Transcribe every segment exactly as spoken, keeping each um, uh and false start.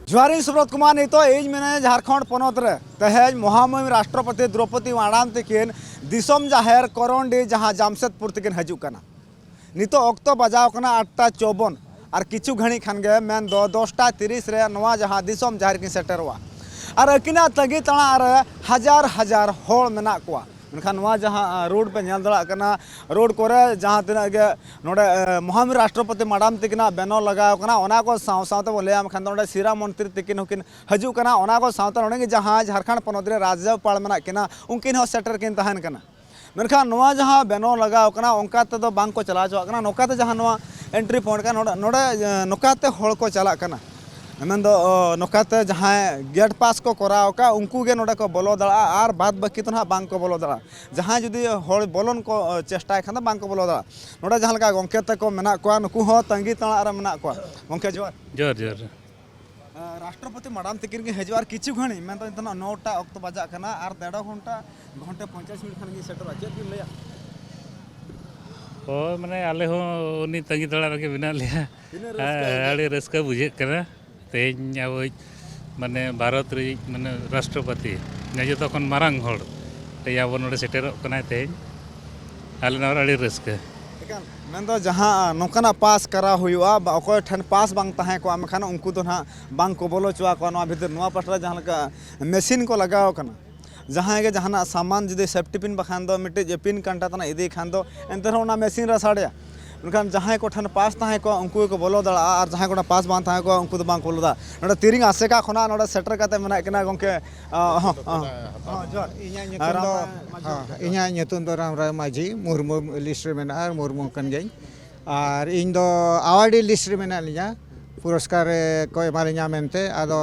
ᱡᱚᱦᱟᱨᱤᱧ ᱥᱩᱵᱨᱚᱛ ᱠᱩᱢᱟᱨ᱾ ᱱᱤᱛᱚᱜ ᱤᱧ ᱢᱮᱱᱟᱹᱧ ᱡᱷᱟᱲᱠᱷᱚᱸᱰ ᱯᱚᱱᱚᱛ ᱨᱮ ᱛᱮᱦᱮᱧ ᱢᱚᱦᱟᱢᱩᱦᱤᱢ ᱨᱟᱥᱴᱨᱚᱯᱚᱛᱤ ᱫᱨᱚᱯᱚᱫᱤ ᱢᱟᱰᱟᱢ ᱛᱤᱠᱤᱱ ᱫᱤᱥᱚᱢ ᱡᱟᱦᱮᱨ ᱠᱚᱨᱚᱱᱰᱤ, ᱡᱟᱦᱟᱸ ᱡᱟᱢᱥᱮᱫᱽᱯᱩᱨ ᱛᱤᱠᱤᱱ ᱦᱤᱡᱩᱜ ᱠᱟᱱᱟ᱾ ᱱᱤᱛᱚᱜ ᱚᱠᱛᱚ ᱵᱟᱡᱟᱣ ᱠᱟᱱᱟ ᱟᱴᱴᱟ ᱪᱚᱣᱵᱚᱱ, ᱟᱨ ᱠᱤᱪᱷᱩ ᱜᱷᱟᱹᱲᱤᱡ ᱠᱷᱟᱱ ᱜᱮ, ᱢᱮᱱᱫᱚ ᱫᱚᱥᱴᱟ ᱛᱤᱨᱤᱥ ᱨᱮ ᱱᱚᱣᱟ ᱡᱟᱦᱟᱸ ᱫᱤᱥᱚᱢ ᱡᱟᱦᱮᱨ ᱠᱤᱱ ᱥᱮᱴᱮᱨᱚᱜᱼᱟ᱾ ᱟᱨ ᱟᱹᱠᱤᱱᱟᱜ ᱛᱟᱺᱜᱤ ᱛᱟᱲᱟᱜ ᱨᱮ ᱦᱟᱡᱟᱨ ᱦᱟᱡᱟᱨ ᱦᱚᱲ ᱢᱮᱱᱟᱜ ᱠᱚᱣᱟ᱾ ᱢᱮᱱᱠᱷᱟᱱ ᱱᱚᱣᱟ ᱡᱟᱦᱟᱸ, ᱟ, ᱨᱳᱰ ᱯᱮ ᱧᱮᱞ ᱫᱟᱲᱮᱭᱟᱜ ᱠᱟᱱᱟ, ᱨᱳᱰ ᱠᱚᱨᱮ ᱡᱟᱦᱟᱸ ᱛᱤᱱᱟᱹᱜ ᱜᱮ ᱱᱚᱰᱮ, ᱮ, ᱢᱚᱦᱟᱢᱩᱦᱤᱢ ᱨᱟᱥᱴᱨᱚᱯᱚᱛᱤ ᱢᱟᱰᱟᱢ ᱛᱤᱠᱤᱱᱟᱜ ᱵᱮᱱᱟᱨ ᱞᱟᱜᱟᱣ ᱠᱟᱱᱟ, ᱚᱱᱟ ᱠᱚ ᱥᱟᱶ ᱥᱟᱶᱛᱮ ᱵᱚᱱ ᱞᱟᱹᱭᱟᱢ ᱠᱷᱟᱱ ᱫᱚ ᱱᱚᱰᱮ ᱥᱤᱨᱟ ᱢᱚᱱᱛᱨᱤ ᱛᱤᱠᱤᱱ ᱦᱚᱸᱠᱤᱱ ᱦᱤᱡᱩᱜ ᱠᱟᱱᱟ᱾ ᱚᱱᱟ ᱠᱚ ᱥᱟᱶᱛᱮ ᱱᱚᱰᱮ ᱜᱮ ᱡᱟᱦᱟᱸ ᱡᱷᱟᱲᱠᱷᱚᱸᱰ ᱯᱚᱱᱚᱛ ᱨᱮ ᱨᱟᱡᱽᱡᱚᱯᱟᱲ ᱢᱮᱱᱟᱜ ᱠᱤᱱᱟ, ᱩᱱᱠᱤᱱ ᱦᱚᱸ ᱥᱮᱴᱮᱨ ᱠᱤᱱ ᱛᱟᱦᱮᱱ ᱠᱟᱱᱟ᱾ ᱢᱮᱱᱠᱷᱟᱱ ᱱᱚᱣᱟ ᱡᱟᱦᱟᱸ ᱵᱮᱱᱟᱨ ᱞᱟᱜᱟᱣ ᱠᱟᱱᱟ, ᱚᱱᱠᱟ ᱛᱮᱫᱚ ᱵᱟᱝ ᱠᱚ ᱪᱟᱞᱟᱣ ᱦᱚᱪᱚᱣᱟᱜ ᱠᱟᱱᱟ᱾ ᱱᱚᱝᱠᱟᱛᱮ ᱡᱟᱦᱟᱸ ᱱᱚᱣᱟ entry point ᱠᱟᱱᱟ, ᱱᱚᱰᱮ, ᱱᱚᱰᱮ, ᱮ, ᱱᱚᱝᱠᱟᱛᱮ ᱦᱚᱲ ᱠᱚ ᱪᱟᱞᱟᱜ ᱠᱟᱱᱟ᱾ ᱢᱮᱱᱫᱚ, ᱚ, ᱱᱚᱝᱠᱟᱛᱮ ᱡᱟᱦᱟᱸᱭ gate pass ᱠᱚ ᱠᱚᱨᱟᱣ ᱟᱠᱟᱫ, ᱩᱱᱠᱩ ᱜᱮ ᱱᱚᱰᱮ ᱠᱚ ᱵᱚᱞᱚ ᱫᱟᱲᱮᱭᱟᱜᱼᱟ, ᱟᱨ ᱵᱟᱫ ᱵᱟᱹᱠᱤ ᱫᱚ ᱱᱟᱦᱟᱜ ᱵᱟᱝ ᱠᱚ ᱵᱚᱞᱚ ᱫᱟᱲᱮᱭᱟᱜᱼᱟ᱾ ᱡᱟᱦᱟᱸᱭ ᱡᱩᱫᱤ ᱦᱚᱲ ᱵᱚᱞᱚᱱ ᱠᱚ, ᱚ, ᱪᱮᱥᱴᱟᱭ ᱠᱷᱟᱱ ᱫᱚ ᱵᱟᱝ ᱠᱚ ᱵᱚᱞᱚ ᱫᱟᱲᱮᱭᱟᱜᱼᱟ᱾ ᱱᱚᱰᱮ ᱡᱟᱦᱟᱸ ᱞᱮᱠᱟ ᱜᱚᱢᱠᱮ ᱛᱟᱠᱚ ᱢᱮᱱᱟᱜ ᱠᱚᱣᱟ, ᱱᱩᱠᱩ ᱦᱚᱸ ᱛᱟᱺᱜᱤ ᱛᱟᱲᱟᱜ ᱨᱮ ᱢᱮᱱᱟᱜ ᱠᱚᱣᱟ᱾ ᱜᱚᱢᱠᱮ, ᱡᱚᱦᱟᱨ᱾ ᱡᱚᱦᱟᱨ, ᱡᱚᱦᱟᱨ᱾ ᱨᱟᱥᱴᱨᱚᱯᱚᱛᱤ ᱢᱟᱰᱟᱢ ᱛᱤᱠᱤᱱ ᱜᱮ ᱦᱤᱡᱩᱜᱼᱟ ᱟᱨ ᱠᱤᱪᱷᱩ ᱜᱷᱟᱹᱲᱤᱡ, ᱢᱮᱱᱫᱚ ᱱᱤᱛᱚᱜ ᱱᱚᱴᱟ ᱚᱠᱛᱚ ᱵᱟᱡᱟᱜ ᱠᱟᱱᱟ, ᱟᱨ ᱫᱮᱲ ᱜᱷᱚᱱᱴᱟ, ᱜᱷᱚᱱᱴᱟ ᱯᱚᱧᱪᱟᱥ ᱢᱤᱱᱤᱴ ᱠᱷᱟᱱ ᱜᱮ ᱥᱮᱴᱮᱨᱚᱜᱼᱟ᱾ ᱪᱮᱫ ᱵᱤᱱ ᱞᱟᱹᱭᱟ? ᱦᱳᱭ, ᱢᱟᱱᱮ, ᱟᱞᱮ ᱦᱚᱸ ᱩᱱᱤ ᱛᱟᱺᱜᱤ ᱛᱟᱲᱟᱜ ᱨᱮᱜᱮ ᱢᱮᱱᱟᱜ ᱞᱮᱭᱟ᱾ ᱛᱤᱱᱟᱹᱜ ᱨᱟᱹᱥᱠᱟᱹ ᱦᱮᱸ, ᱵᱩᱡᱷᱟᱹᱜ ᱟᱹᱰᱤ ᱨᱟᱹᱥᱠᱟᱹ ᱵᱩᱡᱷᱟᱹᱜ ᱠᱟᱱᱟ᱾ ᱛᱮᱦᱮᱧ ᱟᱵᱚᱭᱤᱡ, ᱢᱟᱱᱮ, ᱵᱷᱟᱨᱚᱛ ᱨᱤᱡ, ᱢᱟᱱᱮ, ᱨᱟᱥᱴᱨᱚᱯᱚᱛᱤ, ᱡᱟᱦᱟᱸᱭ ᱡᱚᱛᱚ ᱠᱷᱚᱱ ᱢᱟᱨᱟᱝ ᱦᱚᱲ, ᱛᱮᱦᱮᱧ ᱟᱵᱚ ᱱᱚᱰᱮ ᱥᱮᱴᱮᱨᱚᱜ ᱠᱟᱱᱟᱭ ᱛᱮᱦᱮᱧ᱾ ᱟᱞᱮ ᱱᱚᱣᱟ ᱨᱮ ᱟᱹᱰᱤ ᱨᱟᱹᱥᱠᱟᱹ᱾ ᱮᱠᱟᱞ᱾ ᱢᱮᱱᱫᱚ ᱡᱟᱦᱟᱸ ᱱᱚᱝᱠᱟᱱᱟᱜ ᱯᱟᱥ ᱠᱟᱨᱟᱣ ᱦᱩᱭᱩᱜᱼᱟ, ᱵᱟ ᱚᱠᱚᱭ ᱴᱷᱮᱱ ᱯᱟᱥ ᱵᱟᱝ ᱛᱟᱦᱮᱸ ᱠᱚᱜᱼᱟ, ᱢᱮᱱᱠᱷᱟᱱ ᱩᱱᱠᱩ ᱫᱚ ᱱᱟᱦᱟᱜ ᱵᱟᱝ ᱠᱚ ᱵᱚᱞᱚ ᱦᱚᱪᱚ ᱟᱠᱚᱣᱟ ᱱᱚᱣᱟ ᱵᱷᱤᱛᱤᱨ᱾ ᱱᱚᱣᱟ ᱯᱟᱥᱴᱟ ᱨᱮ ᱡᱟᱦᱟᱸ ᱞᱮᱠᱟ ᱢᱮᱥᱤᱱ ᱠᱚ ᱞᱟᱜᱟᱣ ᱟᱠᱟᱱᱟ, ᱡᱟᱦᱟᱸᱭ ᱜᱮ ᱡᱟᱦᱟᱱᱟᱜ ᱥᱟᱢᱟᱱ ᱡᱩᱫᱤ safety pin ᱵᱟᱠᱷᱟᱱ ᱫᱚ ᱢᱤᱫᱴᱤᱡ pin ᱠᱟᱱᱴᱟ ᱛᱟᱱᱟᱜ ᱤᱫᱤ ᱠᱷᱟᱱ ᱫᱚ, ᱮᱱᱛᱮ ᱨᱮᱦᱚᱸ ᱚᱱᱟ ᱢᱮᱥᱤᱱ ᱨᱮ ᱥᱟᱰᱮᱭᱟ᱾ ᱢᱮᱱᱠᱷᱟᱱ ᱡᱟᱦᱟᱸᱭ ᱠᱚᱴᱷᱮᱱ ᱯᱟᱥ ᱛᱟᱦᱮᱸ ᱠᱚᱜᱼᱟ, ᱩᱱᱠᱩ ᱜᱮᱠᱚ ᱵᱚᱞᱚ ᱫᱟᱲᱮᱭᱟᱜᱼᱟ, ᱟᱨ ᱡᱟᱦᱟᱸᱭ ᱠᱚᱴᱷᱮᱱ ᱯᱟᱥ ᱵᱟᱝ ᱛᱟᱦᱮᱸ ᱠᱚᱜᱼᱟ, ᱩᱱᱠᱩ ᱫᱚ ᱵᱟᱝ ᱠᱚ ᱵᱚᱞᱚ ᱫᱟᱲᱮᱭᱟᱜᱼᱟ᱾ ᱱᱚᱰᱮ ᱛᱤᱨᱤᱝ ᱟᱥᱮᱠᱟ ᱠᱷᱚᱱᱟᱜ ᱱᱚᱰᱮ ᱥᱮᱴᱮᱨ ᱠᱟᱛᱮ ᱢᱮᱱᱟᱜ ᱠᱤᱱᱟ ᱜᱚᱢᱠᱮ, ᱟ, ᱦᱚᱸ, ᱦᱚᱸ, ᱦᱚᱸ, ᱡᱚᱦᱟᱨ᱾ ᱤᱧᱟᱹᱜ ᱧᱩᱛᱩᱢ ᱫᱚ, ᱨᱟᱢ ᱨᱟᱭ ᱢᱟᱹᱡᱷᱤ᱾ ᱦᱚᱸ, ᱤᱧᱟᱹᱜ ᱧᱩᱛᱩᱢ ᱫᱚ ᱨᱟᱢ ᱨᱟᱭ ᱢᱟᱹᱡᱷᱤ, ᱢᱩᱨᱢᱩ list ᱨᱮ ᱢᱮᱱᱟᱜᱼᱟ ᱟᱨ ᱢᱩᱨᱢᱩ ᱠᱟᱱ ᱜᱤᱭᱟᱹᱧ᱾ ᱟᱨ ᱤᱧ ᱫᱚ awardee list ᱨᱮ ᱢᱮᱱᱟᱜ ᱞᱤᱧᱟ, ᱯᱩᱨᱚᱥᱠᱟᱨ ᱨᱮ ᱠᱚ ᱮᱢᱟ ᱞᱤᱧᱟ ᱢᱮᱱᱛᱮ᱾ ᱟᱫᱚ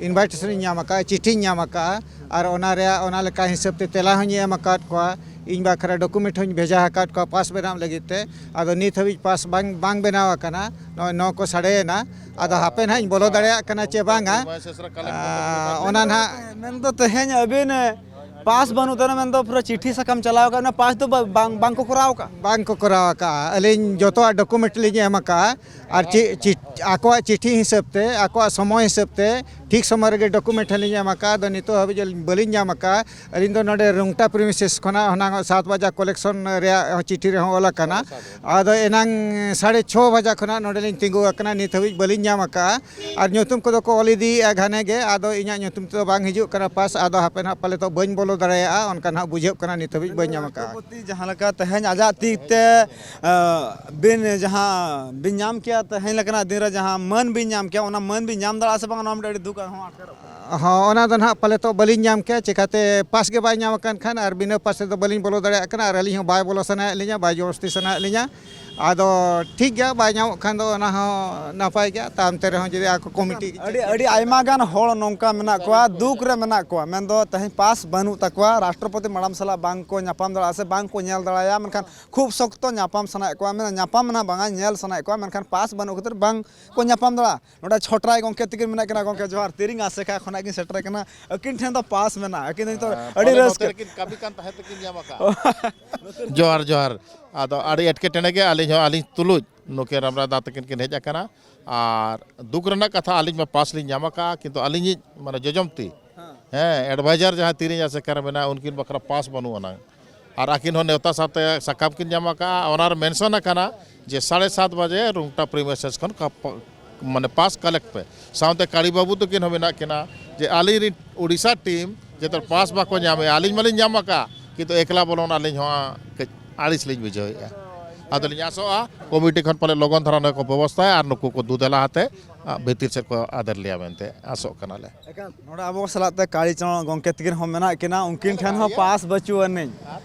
invitation ᱤᱧ ᱧᱟᱢ ᱟᱠᱟᱫᱼᱟ, ᱪᱤᱴᱷᱤᱧ ᱧᱟᱢ ᱟᱠᱟᱫᱼᱟ, ᱟᱨ ᱚᱱᱟ ᱨᱮᱭᱟᱜ, ᱚᱱᱟ ᱞᱮᱠᱟ ᱦᱤᱥᱟᱹᱵ ᱛᱮ ᱛᱮᱞᱟ ᱦᱚᱸᱧ ᱮᱢ ᱟᱠᱟᱫ ᱠᱚᱣᱟ᱾ ᱤᱧ ᱵᱟᱠᱷᱨᱟ document ᱦᱚᱸᱧ ᱵᱷᱮᱡᱟ ᱟᱠᱟᱫ ᱠᱚᱣᱟ ᱯᱟᱥ ᱵᱮᱱᱟᱣ ᱞᱟᱹᱜᱤᱫ ᱛᱮ᱾ ᱟᱫᱚ ᱱᱤᱛ ᱦᱟᱹᱵᱤᱡ ᱯᱟᱥ ᱵᱟᱝ, ᱵᱟᱝ ᱵᱮᱱᱟᱣ ᱟᱠᱟᱱᱟ᱾ ᱱᱚᱜᱼᱚᱭ ᱱᱚ ᱠᱚ ᱥᱟᱰᱮᱭᱮᱱᱟ, ᱟᱫᱚ ᱦᱟᱯᱮ ᱱᱟᱦᱟᱜ ᱤᱧ ᱵᱚᱞᱚ ᱫᱟᱲᱮᱭᱟᱜ ᱠᱟᱱᱟ ᱪᱮ ᱵᱟᱝᱟ᱾ ᱟᱨ ᱚᱱᱟ ᱱᱟᱦᱟᱜ ᱢᱮᱱᱫᱚ ᱛᱮᱦᱮᱧ ᱟᱹᱵᱤᱱ, ᱮ, ᱯᱟᱥ ᱵᱟᱹᱱᱩᱜ ᱛᱟᱵᱚᱱᱟ ᱢᱮᱱᱫᱚ ᱯᱩᱨᱟᱹ ᱪᱤᱴᱷᱤ ᱥᱟᱠᱟᱢ ᱪᱟᱞᱟᱣ ᱟᱠᱟᱫ, ᱚᱱᱟ ᱯᱟᱥ ᱫᱚ ᱵᱟ- ᱵᱟᱝ ᱵᱟᱝ ᱠᱚ ᱠᱚᱨᱟᱣ ᱟᱠᱟᱫᱼᱟ᱾ ᱵᱟᱝ ᱠᱚ ᱠᱚᱨᱟᱣ ᱟᱠᱟᱫᱼᱟ᱾ ᱟᱹᱞᱤᱧ ᱡᱚᱛᱚᱣᱟᱜ ᱰᱚᱠᱩᱢᱮᱱᱴ ᱞᱤᱧ ᱮᱢ ᱟᱠᱟᱫᱼᱟ, ᱟᱨ ᱪᱮᱫ ᱪᱤ- ᱟᱠᱚᱣᱟᱜ ᱪᱤᱴᱷᱤ ᱦᱤᱥᱟᱹᱵ ᱛᱮ, ᱟᱠᱚᱣᱟᱜ ᱥᱚᱢᱚᱭ ᱦᱤᱥᱟᱹᱵ ᱛᱮ ᱴᱷᱤᱠ ᱥᱚᱢᱚᱭ ᱨᱮᱜᱮ ᱰᱚᱠᱩᱢᱮᱱᱴ ᱦᱚᱸᱞᱤᱧ ᱮᱢ ᱟᱠᱟᱫᱼᱟ᱾ ᱟᱫᱚ ᱱᱤᱛᱚᱜ ᱦᱟᱹᱵᱤᱡ ᱵᱟᱹᱞᱤᱧ ᱧᱟᱢ ᱟᱠᱟᱫᱼᱟ᱾ ᱟᱹᱞᱤᱧ ᱫᱚ ᱱᱚᱰᱮ ᱨᱩᱝᱴᱟ ᱯᱨᱤᱢᱤᱥᱮᱥ ᱠᱷᱚᱱᱟᱜ ᱦᱚᱱᱟᱝ ᱥᱟᱛ ᱵᱟᱡᱟ ᱠᱚᱞᱮᱠᱥᱚᱱ ᱨᱮᱭᱟᱜ ᱦᱚᱸ ᱪᱤᱴᱷᱤ ᱨᱮᱦᱚᱸ ᱚᱞ ᱟᱠᱟᱱᱟ᱾ ᱟᱫᱚ ᱮᱱᱟᱝ ᱥᱟᱲᱮ ᱪᱷᱚ ᱵᱟᱡᱟ ᱠᱷᱚᱱᱟᱜ ᱱᱚᱰᱮ ᱞᱤᱧ ᱛᱤᱸᱜᱩ ᱟᱠᱟᱱᱟ, ᱱᱤᱛ ᱦᱟᱹᱵᱤᱡ ᱵᱟᱹᱞᱤᱧ ᱧᱟᱢ ᱟᱠᱟᱫᱼᱟ᱾ ᱟᱨ ᱧᱩᱛᱩᱢ ᱠᱚᱫᱚ ᱠᱚ ᱚᱞ ᱤᱫᱤᱭᱮᱫᱼᱟ ᱜᱷᱟᱱᱮ ᱜᱮ, ᱟᱫᱚ ᱤᱧᱟᱹᱜ ᱧᱩᱛᱩᱢ ᱛᱮᱫᱚ ᱵᱟᱝ ᱦᱤᱡᱩᱜ ᱠᱟᱱᱟ ᱯᱟᱥ᱾ ᱟᱫᱚ ᱦᱟᱯᱮ ᱱᱟᱦᱟᱜ ᱯᱟᱞᱮ ᱛᱚ ᱵᱟᱹᱧ ᱵᱚᱞᱚ ᱫᱟᱲᱮᱭᱟᱜᱼᱟ, ᱚᱱᱠᱟ ᱱᱟᱦᱟᱜ ᱵᱩᱡᱷᱟᱹᱜ ᱠᱟᱱᱟ, ᱱᱤᱛ ᱦᱟᱹᱵᱤᱡ ᱵᱟᱹᱧ ᱧᱟᱢ ᱟᱠᱟᱫᱼᱟ᱾ ᱨᱟᱥᱴᱨᱚᱯᱚᱛᱤ ᱡᱟᱦᱟᱸ ᱞᱮᱠᱟ ᱛᱮᱦᱮᱧ ᱟᱡᱟᱜ ᱛᱤ ᱛᱮ, ᱟᱸ, ᱵᱤᱱ, ᱡᱟᱦᱟᱸ ᱵᱤᱱ ᱧᱟᱢ ᱠᱮᱭᱟ, ᱛᱮᱦᱮᱧ ᱞᱮᱠᱟᱱᱟᱜ ᱫᱤᱱ ᱨᱮ ᱡᱟᱦᱟᱸ ᱢᱟᱹᱱ ᱵᱤᱱ ᱧᱟᱢ ᱠᱮᱭᱟ, ᱚᱱᱟ ᱢᱟᱹᱱ ᱵᱤᱱ ᱧᱟᱢ ᱫᱟᱲᱮᱭᱟᱜᱼᱟ ᱥᱮ ᱵᱟᱝ, ᱱᱚᱣᱟ ᱢᱤᱫᱴᱮᱱ ᱟᱹᱰᱤ ᱫᱩᱠ ᱟᱱᱟᱜ ᱦᱚᱸ ᱟᱴᱠᱟᱨᱚᱜ ᱠᱟᱱᱟ᱾ ᱦᱚᱸ, ᱚᱱᱟ ᱫᱚ ᱱᱟᱦᱟᱜ ᱯᱟᱞᱮ ᱛᱚ ᱵᱟᱹᱞᱤᱧ ᱧᱟᱢ ᱠᱮᱭᱟ, ᱪᱤᱠᱟᱹᱛᱮ ᱯᱟᱥ ᱜᱮ ᱵᱟᱭ ᱧᱟᱢ ᱟᱠᱟᱱ ᱠᱷᱟᱱ, ᱟᱨ ᱵᱤᱱᱟᱹ ᱯᱟᱥ ᱛᱮᱫᱚ ᱵᱟᱹᱞᱤᱧ ᱵᱚᱞᱚ ᱫᱟᱲᱮᱭᱟᱜ ᱠᱟᱱᱟ, ᱟᱨ ᱟᱹᱞᱤᱧ ᱦᱚᱸ ᱵᱟᱭ ᱵᱚᱞᱚ ᱥᱟᱱᱟᱭᱮᱫ ᱞᱤᱧᱟ, ᱵᱟᱭ ᱡᱚᱵᱚᱨᱥᱛᱤ ᱥᱟᱱᱟᱭᱮᱫ ᱞᱤᱧᱟ᱾ ᱟᱫᱚ ᱴᱷᱤᱠ ᱜᱮᱭᱟ, ᱵᱟᱭ ᱧᱟᱢᱚᱜ ᱠᱷᱟᱱ ᱫᱚ ᱚᱱᱟ ᱦᱚᱸ ᱱᱟᱯᱟᱭ ᱜᱮᱭᱟ, ᱛᱟᱭᱚᱢ ᱛᱮ ᱨᱮᱦᱚᱸ ᱡᱩᱫᱤ ᱟᱠᱚ ᱠᱚᱢᱤᱴᱤ ᱟᱹᱰᱤ, ᱟᱹᱰᱤ ᱟᱭᱢᱟ ᱜᱟᱱ ᱦᱚᱲ ᱱᱚᱝᱠᱟ ᱢᱮᱱᱟᱜ ᱠᱚᱣᱟ, ᱫᱩᱠ ᱨᱮ ᱢᱮᱱᱟᱜ ᱠᱚᱣᱟ, ᱢᱮᱱᱫᱚ ᱛᱮᱦᱮᱧ ᱯᱟᱥ ᱵᱟᱹᱱᱩᱜ ᱛᱟᱠᱚᱣᱟ, ᱨᱟᱥᱴᱨᱚᱯᱚᱛᱤ ᱢᱮᱰᱟᱢ ᱥᱟᱞᱟᱜ ᱵᱟᱝ ᱠᱚ ᱧᱟᱯᱟᱢ ᱫᱟᱲᱮᱭᱟᱜᱼᱟ ᱥᱮ ᱵᱟᱝ ᱠᱚ ᱧᱮᱞ ᱫᱟᱲᱮᱭᱟᱭᱟ, ᱢᱮᱱᱠᱷᱟᱱ ᱠᱷᱩᱵ ᱥᱚᱠᱛᱚ ᱧᱟᱯᱟᱢ ᱥᱟᱱᱟᱭᱮᱫ ᱠᱚᱣᱟ, ᱢᱮᱱ ᱧᱟᱯᱟᱢ ᱨᱮᱱᱟᱜ ᱵᱟᱝᱟ, ᱧᱮᱞ ᱥᱟᱱᱟᱭᱮᱫ ᱠᱚᱣᱟ, ᱢᱮᱱᱠᱷᱟᱱ ᱯᱟᱥ ᱵᱟᱹᱱᱩᱜ ᱠᱷᱟᱹᱛᱤᱨ ᱵᱟᱝ ᱠᱚ ᱧᱟᱯᱟᱢ ᱫᱟᱲᱮᱭᱟᱜᱼᱟ᱾ ᱱᱚᱰᱮ ᱪᱷᱚᱴᱨᱟᱭ ᱜᱚᱢᱠᱮ ᱛᱤᱠᱤᱱ ᱢᱮᱱᱟᱜ ᱠᱤᱱᱟ᱾ ᱜᱚᱢᱠᱮ ᱡᱚᱦᱟᱨ, ᱛᱤᱨᱤᱝ ᱟᱥᱮᱠᱟ ᱠᱷᱚᱱᱟᱜ ᱠᱤᱱ ᱥᱮᱴᱮᱨ ᱠᱟᱱᱟ, ᱟᱹᱠᱤᱱ ᱴᱷᱮᱱ ᱫᱚ ᱯᱟᱥ ᱢᱮᱱᱟᱜᱼᱟ, ᱟᱹᱠᱤᱱ ᱫᱚ ᱱᱤᱛᱚᱜ ᱟᱹᱰᱤ ᱯᱟᱞᱮ ᱱᱚᱛᱮ ᱨᱟᱹᱥᱠᱟᱹ᱾ ᱨᱮᱠᱤᱱ ᱠᱟᱹᱢᱤ ᱠᱟᱱ ᱛᱟᱦᱮᱸᱫ ᱛᱮᱠᱤᱱ ᱧᱟᱢ ᱟᱠᱟᱫᱼᱟ᱾ ᱡᱚᱦᱟᱨ, ᱡᱚᱦᱟᱨ᱾ ᱟᱫᱚ ᱟᱹᱰᱤ ᱮᱴᱠᱮᱴᱚᱬᱮ ᱜᱮ ᱟᱹᱞᱤᱧ ᱦᱚᱸ, ᱟᱹᱞᱤᱧ ᱛᱩᱞᱩᱡ ᱱᱩᱠᱤᱱ ᱨᱟᱢᱨᱟᱭ ᱫᱟ ᱛᱟᱹᱠᱤᱱ ᱠᱤᱱ ᱦᱮᱡ ᱟᱠᱟᱱᱟ᱾ ᱟᱨ ᱫᱩᱠ ᱨᱮᱱᱟᱜ ᱠᱟᱛᱷᱟ, ᱟᱹᱞᱤᱧ ᱢᱟ ᱯᱟᱥ ᱞᱤᱧ ᱧᱟᱢ ᱟᱠᱟᱫᱼᱟ, ᱠᱤᱱᱛᱩ ᱟᱹᱞᱤᱧᱤᱡ ᱢᱟᱱᱮ ᱡᱚᱡᱚᱢ ᱛᱤ, ᱦᱮᱸ, ᱮᱰᱵᱷᱟᱭᱡᱟᱨ ᱡᱟᱦᱟᱸᱭ ᱛᱤᱨᱤᱝ ᱟᱥᱮᱠᱟ ᱨᱮ ᱢᱮᱱᱟᱭᱟ, ᱩᱱᱠᱤᱱ ᱵᱟᱠᱷᱨᱟ ᱯᱟᱥ ᱵᱟᱹᱱᱩᱜ ᱟᱱᱟᱝ᱾ ᱟᱨ ᱟᱹᱠᱤᱱ ᱦᱚᱸ ᱱᱮᱣᱛᱟ ᱥᱟᱶᱛᱮ ᱥᱟᱠᱟᱢ ᱠᱤᱱ ᱧᱟᱢ ᱟᱠᱟᱫᱼᱟ᱾ ᱚᱱᱟ ᱨᱮ ᱢᱮᱱᱥᱚᱱ ᱟᱠᱟᱱᱟ ᱡᱮ ᱥᱟᱲᱮ ᱥᱟᱛ ᱵᱟᱡᱮ ᱨᱩᱝᱴᱟ ᱯᱨᱤᱢᱤᱥᱮᱥ ᱠᱷᱚᱱ ᱠᱟᱯ-, ᱢᱟᱱᱮ ᱯᱟᱥ ᱠᱟᱞᱮᱠᱴ ᱯᱮ᱾ ᱥᱟᱶᱛᱮ ᱠᱟᱲᱤ ᱵᱟᱹᱵᱩ ᱛᱟᱹᱠᱤᱱ ᱦᱚᱸ ᱢᱮᱱᱟᱜ ᱠᱤᱱᱟ ᱡᱮ ᱟᱹᱞᱤᱧ ᱨᱤᱱ ᱳᱰᱤᱥᱟ ᱴᱤᱢ ᱡᱟᱛᱮ ᱯᱟᱥ ᱵᱟᱠᱚ ᱧᱟᱢᱮᱜᱼᱟ, ᱟᱹᱞᱤᱧ ᱢᱟᱞᱤᱧ ᱧᱟᱢ ᱟᱠᱟᱫ, ᱠᱤᱱᱛᱩ ᱮᱠᱞᱟ ᱵᱚᱞᱚᱱ ᱟᱹᱞᱤᱧ ᱦᱚᱸ ᱠᱟᱹᱡ ᱟᱹᱲᱤᱥ ᱞᱤᱧ ᱵᱩᱡᱷᱟᱹᱣᱮᱫᱼᱟ᱾ ᱟᱫᱚᱞᱤᱧ ᱟᱥᱚᱜᱼᱟ ᱠᱚᱢᱤᱴᱤ ᱠᱷᱚᱱ ᱯᱟᱞᱮ ᱞᱚᱜᱚᱱ ᱫᱷᱟᱨᱟ ᱱᱚᱣᱟ ᱠᱚ ᱵᱮᱵᱚᱥᱛᱷᱟᱭᱟ ᱟᱨ ᱱᱩᱠᱩ ᱠᱚ ᱫᱩ ᱫᱮᱞᱟ ᱟᱛᱮ, ᱟ, ᱵᱷᱤᱛᱤᱨ ᱥᱮᱫ ᱠᱚ ᱟᱫᱮᱨ ᱞᱮᱭᱟ ᱢᱮᱱᱛᱮ ᱟᱥᱚᱜ ᱠᱟᱱᱟᱞᱮ᱾ ᱮᱠᱟᱞ, ᱱᱚᱰᱮ ᱟᱵᱚ ᱥᱟᱞᱟᱜ ᱛᱮ ᱠᱟᱲᱤ ᱪᱟᱸᱫ ᱜᱚᱢᱠᱮ ᱛᱤᱠᱤᱱ ᱦᱚᱸ ᱢᱮᱱᱟᱜ ᱠᱤᱱᱟ, ᱩᱱᱠᱤᱱ ᱴᱷᱮᱱ ᱦᱚᱸ ᱯᱟᱥ ᱵᱟᱹᱪᱩᱜ ᱟᱹᱱᱤᱡ᱾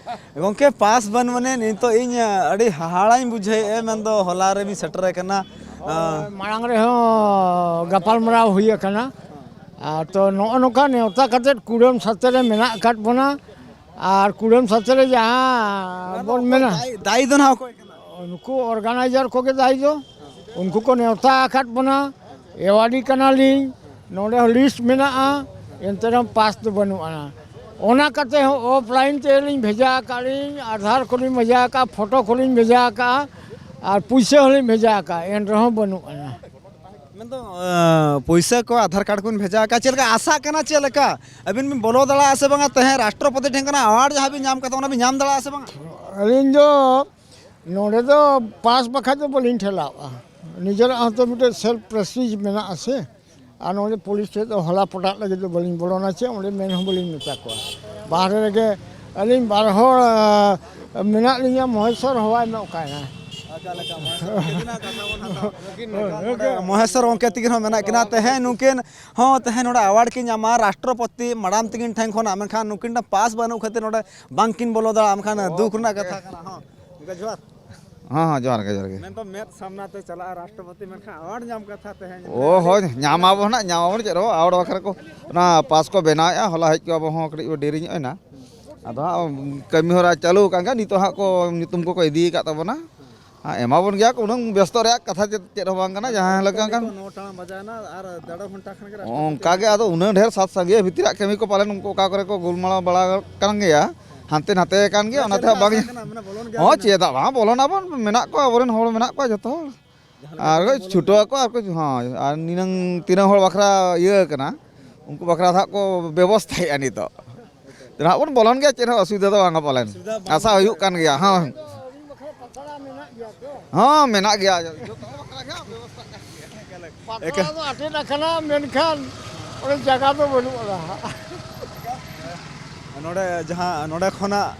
ᱜᱚᱢᱠᱮ, ᱯᱟᱥ ᱵᱟᱹᱱᱩᱜ ᱟᱹᱱᱤᱡ, ᱱᱤᱛᱚᱜ ᱤᱧ ᱟᱹᱰᱤ ᱦᱟᱦᱟᱲᱟᱧ ᱵᱩᱡᱷᱟᱹᱣᱮᱫᱼᱟ, ᱢᱮᱱᱫᱚ ᱦᱚᱞᱟ ᱨᱮᱵᱤᱱ ᱥᱮᱴᱮᱨ ᱟᱠᱟᱱᱟ᱾ ᱢᱟᱲᱟᱝ ᱨᱮᱦᱚᱸ ᱜᱟᱯᱟᱞᱢᱟᱨᱟᱣ ᱦᱩᱭ ᱟᱠᱟᱱᱟ᱾ ᱟᱨ ᱛᱚ ᱱᱚᱜᱼᱚ ᱱᱚᱝᱠᱟ ᱱᱮᱣᱛᱟ ᱠᱟᱛᱮᱫ ᱠᱩᱲᱟᱹᱢ ᱥᱟᱛᱮ ᱨᱮ ᱢᱮᱱᱟᱜ ᱟᱠᱟᱫ ᱵᱚᱱᱟ᱾ ᱟᱨ ᱠᱩᱲᱟᱹᱢ ᱥᱟᱛᱮ ᱨᱮ ᱡᱟᱦᱟᱸ ᱵᱚᱱ ᱢᱮᱱᱟ, ᱫᱟᱭᱤ, ᱫᱟᱭᱤ ᱫᱚ ᱱᱟᱦᱟᱜ ᱚᱠᱚᱭ ᱠᱟᱱᱟ? ᱩᱱᱠᱩ ᱚᱨᱜᱟᱱᱟᱭᱡᱟᱨ ᱠᱚᱜᱮ ᱫᱟᱭᱤ ᱫᱚ᱾ ᱩᱱᱠᱩ ᱠᱚ ᱱᱮᱣᱛᱟ ᱟᱠᱟᱫ ᱵᱚᱱᱟ, ᱮᱣᱟᱨᱰᱤ ᱠᱟᱱᱟᱞᱤᱧ, ᱱᱚᱰᱮ ᱦᱚᱸ ᱞᱤᱥᱴ ᱢᱮᱱᱟᱜᱼᱟ, ᱮᱱᱛᱮ ᱨᱮᱦᱚᱸ ᱯᱟᱥ ᱫᱚ ᱵᱟᱹᱱᱩᱜ ᱟᱱᱟ᱾ ᱚᱱᱟ ᱠᱟᱛᱮ ᱦᱚᱸ ᱚᱯᱷᱞᱟᱭᱤᱱ ᱛᱮᱞᱤᱧ ᱵᱷᱮᱡᱟ ᱟᱠᱟᱫ ᱞᱤᱧ, ᱟᱫᱷᱟᱨ ᱠᱚᱞᱤᱧ ᱵᱷᱮᱡᱟ ᱟᱠᱟᱫᱼᱟ, ᱯᱷᱳᱴᱳ ᱠᱚᱞᱤᱧ ᱵᱷᱮᱡᱟ ᱟᱠᱟᱫᱼᱟ, ᱟᱨ ᱯᱩᱭᱥᱟᱹ ᱦᱚᱸᱞᱤᱧ ᱵᱷᱮᱡᱟ ᱟᱠᱟᱫᱼᱟ, ᱮᱱ ᱨᱮᱦᱚᱸ ᱵᱟᱹᱱᱩᱜ ᱟᱱᱟ᱾ ᱢᱮᱱᱫᱚ ᱯᱩᱭᱥᱟᱹ ᱠᱚ, ᱟᱫᱷᱟᱨ ᱠᱟᱨᱰ ᱠᱚᱵᱤᱱ ᱵᱷᱮᱡᱟ ᱟᱠᱟᱫᱼᱟ, ᱪᱮᱫ ᱞᱮᱠᱟ ᱟᱥᱟᱜ ᱠᱟᱱᱟ, ᱪᱮᱫ ᱞᱮᱠᱟ ᱟᱹᱵᱤᱱ ᱵᱤᱱ ᱵᱚᱞᱚ ᱫᱟᱲᱮᱭᱟᱜᱼᱟ ᱥᱮ ᱵᱟᱝᱟ? ᱛᱟᱦᱮᱸ ᱨᱟᱥᱴᱨᱚᱯᱚᱛᱤ ᱴᱷᱮᱱ ᱠᱷᱚᱱᱟᱜ ᱟᱣᱟᱨᱰ ᱡᱟᱦᱟᱸ ᱵᱤᱱ ᱧᱟᱢ ᱠᱟᱫᱟ, ᱚᱱᱟ ᱵᱤᱱ ᱧᱟᱢ ᱫᱟᱲᱮᱭᱟᱜᱼᱟ ᱥᱮ ᱵᱟᱝᱟ? ᱟᱹᱞᱤᱧ ᱫᱚ ᱱᱚᱰᱮ ᱫᱚ ᱯᱟᱥ ᱵᱟᱠᱷᱟᱡ ᱫᱚ ᱵᱟᱹᱞᱤᱧ ᱴᱷᱮᱞᱟᱣᱼᱟ᱾ ᱱᱤᱡᱮᱨᱟᱜ ᱦᱚᱸᱛᱚ ᱢᱤᱫᱴᱮᱡ ᱥᱮᱞᱯ ᱯᱨᱮᱥᱴᱤᱡᱽ ᱢᱮᱱᱟᱜᱼᱟ ᱥᱮ᱾ ᱟᱨ ᱱᱚᱰᱮ ᱯᱩᱞᱤᱥ ᱴᱷᱮᱡ ᱫᱚ ᱦᱚᱞᱟ ᱯᱚᱴᱟᱜ ᱞᱟᱹᱜᱤᱫ ᱫᱚ ᱵᱟᱹᱞᱤᱧ ᱵᱚᱞᱚᱱᱟ, ᱪᱮ ᱚᱸᱰᱮ ᱢᱮᱱ ᱦᱚᱸ ᱵᱟᱹᱞᱤᱧ ᱢᱮᱛᱟ ᱠᱚᱣᱟ᱾ ᱵᱟᱦᱨᱮ ᱨᱮᱜᱮ ᱟᱹᱞᱤᱧ ᱵᱟᱨ ᱦᱚᱲ, ᱟ, ᱢᱮᱱᱟᱜ ᱞᱤᱧᱟ, ᱢᱚᱦᱮᱥᱚᱨ ᱦᱚᱣᱟᱭ ᱢᱮ ᱚᱠᱟᱭᱮᱱᱟ? ᱢᱚᱦᱮᱥᱚᱨ ᱜᱚᱢᱠᱮ ᱛᱤᱠᱤᱱ ᱦᱚᱸ ᱢᱮᱱᱟᱜ ᱠᱤᱱᱟ, ᱢᱚᱦᱮᱥᱚᱨ ᱜᱚᱢᱠᱮ ᱛᱤᱠᱤᱱ ᱦᱚᱸ ᱢᱮᱱᱟᱜ ᱠᱤᱱᱟ᱾ ᱢᱚᱦᱮᱥᱚᱨ ᱜᱚᱢᱠᱮ ᱛᱤᱠᱤᱱ ᱦᱚᱸ ᱢᱮᱱᱟᱜ ᱠᱤᱱᱟ᱾ ᱛᱮᱦᱮᱧ ᱱᱩᱠᱤᱱ ᱦᱚᱸ ᱛᱮᱦᱮᱧ ᱱᱚᱰᱮ ᱟᱣᱟᱨᱰ ᱠᱤᱱ ᱧᱟᱢᱟ ᱨᱟᱥᱴᱨᱚᱯᱚᱛᱤ ᱢᱟᱰᱟᱢ ᱛᱤᱠᱤᱱ ᱴᱷᱮᱱ ᱠᱷᱚᱱᱟᱜ, ᱢᱮᱱᱠᱷᱟᱱ ᱱᱩᱠᱤᱱ ᱴᱷᱮᱱ ᱯᱟᱥ ᱵᱟᱹᱱᱩᱜ ᱠᱷᱟᱹᱛᱤᱨ ᱱᱚᱰᱮ ᱵᱟᱝᱠᱤᱱ ᱵᱚᱞᱚ ᱫᱟᱲᱮᱭᱟᱜᱼᱟ᱾ ᱢᱮᱱᱠᱷᱟᱱ ᱫᱩᱠ ᱨᱮᱱᱟᱜ ᱠᱟᱛᱷᱟ ᱠᱟᱱᱟ᱾ ᱦᱚᱸ, ᱜᱚᱢᱠᱮ ᱡᱚᱦᱟᱨ᱾ ᱦᱚᱸ, ᱦᱚᱸ, ᱡᱚᱦᱟᱨ ᱜᱮ, ᱡᱚᱦᱟᱨ ᱜᱮ᱾ ᱢᱮᱱᱫᱚ ᱢᱮᱫ ᱥᱟᱢᱱᱟ ᱛᱮ ᱪᱟᱞᱟᱜᱼᱟ ᱨᱟᱥᱴᱨᱚᱯᱚᱛᱤ, ᱢᱮᱱᱠᱷᱟᱱ ᱟᱣᱟᱨᱰ ᱧᱟᱢ ᱠᱟᱛᱷᱟ ᱛᱮᱦᱮᱧ ᱚ, ᱦᱳᱭ, ᱧᱟᱢ ᱟᱵᱚ ᱱᱟᱜ, ᱧᱟᱢ ᱟᱵᱚᱱ ᱪᱮᱫ ᱦᱚᱸ, ᱟᱣᱟᱨᱰ ᱵᱟᱠᱷᱨᱟ ᱠᱚ ᱚᱱᱟ ᱯᱟᱥ ᱠᱚ ᱵᱮᱱᱟᱣᱮᱫᱼᱟ, ᱦᱚᱞᱟ ᱦᱮᱡ ᱠᱚ ᱟᱵᱚ ᱦᱚᱸ ᱠᱟᱹᱴᱤᱡ ᱵᱚ ᱰᱮᱨᱤ ᱧᱚᱜ ᱮᱱᱟ᱾ ᱟᱫᱚ ᱦᱟᱸᱜ ᱠᱟᱹᱢᱤ ᱦᱚᱨᱟ ᱪᱟᱹᱞᱩ ᱟᱠᱟᱱ ᱜᱮᱭᱟ, ᱱᱤᱛᱚᱜ ᱦᱟᱸᱜ ᱠᱚ ᱧᱩᱛᱩᱢ ᱠᱚᱠᱚ ᱤᱫᱤ ᱟᱠᱟᱫ ᱛᱟᱵᱚᱱᱟ᱾ ᱦᱮᱸ, ᱮᱢᱟ ᱵᱚᱱ ᱜᱮᱭᱟ ᱠᱚ, ᱩᱱᱟᱹᱝ ᱵᱮᱥᱛᱚ ᱨᱮᱭᱟᱜ ᱠᱟᱛᱷᱟ ᱪᱮᱫ, ᱪᱮᱫ ᱦᱚᱸ ᱵᱟᱝ ᱠᱟᱱᱟ, ᱡᱟᱦᱟᱸ ᱞᱮᱠᱟ ᱠᱟᱱ᱾ ᱱᱚ ᱴᱟᱲᱟᱝ ᱵᱟᱡᱟᱣᱮᱱᱟ ᱟᱨ ᱰᱮᱲ ᱜᱷᱚᱱᱴᱟ ᱠᱷᱟᱱ ᱜᱮ ᱨᱟᱥᱴᱨᱚᱯᱚᱛᱤ ᱚᱱᱠᱟ ᱜᱮ, ᱟᱫᱚ ᱩᱱᱟᱹᱝ ᱰᱷᱮᱨ ᱥᱟᱛ ᱥᱟᱸᱜᱮ ᱵᱷᱤᱛᱤᱨᱟᱜ ᱠᱟᱹᱢᱤ ᱠᱚ ᱯᱟᱞᱮᱱ ᱩᱱᱠᱩ ᱚᱠᱟ ᱠᱚᱨᱮ ᱠᱚ ᱜᱳᱞᱢᱟᱞ ᱵᱟᱲᱟ ᱠᱟᱱ ᱜᱮᱭᱟ, ᱦᱟᱱᱛᱮ ᱱᱟᱛᱮ ᱠᱟᱱ ᱜᱮᱭᱟ, ᱪᱮᱫ ᱚᱱᱟᱛᱮ ᱞᱮᱠᱟ ᱦᱟᱸᱜ ᱵᱟᱝ᱾ ᱟᱥᱟ ᱠᱟᱱᱟ? ᱢᱟᱱᱮ ᱵᱚᱞᱚᱱ ᱜᱮᱭᱟ ᱦᱚᱸ, ᱵᱚᱞᱮ? ᱪᱮᱫᱟᱜ ᱵᱟᱝ, ᱵᱚᱞᱚᱱ ᱟᱵᱚᱱ, ᱢᱮᱱᱟᱜ ᱠᱚᱣᱟ, ᱟᱵᱚᱨᱮᱱ ᱦᱚᱲ ᱢᱮᱱᱟᱜ ᱠᱚᱣᱟ ᱡᱚᱛᱚ ᱦᱚᱲ᱾ ᱡᱟᱦᱟᱸ ᱞᱮᱠᱟ ᱟᱨ ᱠᱚ ᱵᱚᱞᱚᱱ ᱪᱷᱩᱴᱟᱹᱣ ᱜᱮᱭᱟ᱾ ᱟᱠᱚ, ᱟᱨ ᱠᱚ, ᱦᱳᱭ, ᱟᱨ ᱱᱤᱱᱟᱹᱝ ᱛᱤᱱᱟᱹᱝ ᱦᱚᱲ ᱵᱟᱠᱷᱨᱟ ᱤᱭᱟᱹ ᱠᱟᱱᱟ, ᱩᱱᱠᱩ ᱵᱟᱠᱷᱨᱟ ᱫᱚ ᱦᱟᱸᱜ ᱠᱚ ᱵᱮᱵᱚᱥᱛᱷᱟᱭᱮᱫᱼᱟ ᱱᱤᱛᱚᱜ᱾ ᱱᱟᱦᱟᱜ ᱵᱚᱱ ᱵᱚᱞᱚᱱ ᱜᱮᱭᱟ, ᱪᱮᱫ ᱦᱚᱸ ᱚᱥᱩᱵᱤᱫᱷᱟ ᱫᱚ ᱵᱟᱝᱟ ᱯᱟᱞᱮᱱ᱾ ᱚᱥᱩᱵᱤᱫᱷᱟ ᱵᱟᱝ ᱟᱥᱟ ᱦᱩᱭᱩᱜ ᱠᱟᱱ ᱜᱮᱭᱟ, ᱦᱚᱸ᱾ ᱦᱚᱸ, ᱢᱮᱱᱟᱜ ᱜᱮᱭᱟ᱾ ᱡᱚᱛᱚ ᱦᱚᱲ ᱵᱟᱠᱷᱨᱟ ᱜᱮ ᱦᱟᱸᱜ ᱵᱮᱵᱚᱥᱛᱷᱟ ᱠᱟᱱ ᱜᱮᱭᱟ᱾ ᱯᱟᱛᱲᱟ ᱫᱚ ᱟᱴᱮᱫ ᱟᱠᱟᱱᱟ, ᱢᱮᱱᱠᱷᱟᱱ ᱚᱸᱰᱮ ᱡᱟᱭᱜᱟ ᱫᱚ ᱵᱟᱹᱱᱩᱜ ᱟᱱᱟ᱾ ᱱᱚᱰᱮ ᱡᱟᱦᱟᱸ, ᱱᱚᱰᱮ ᱠᱷᱚᱱᱟᱜ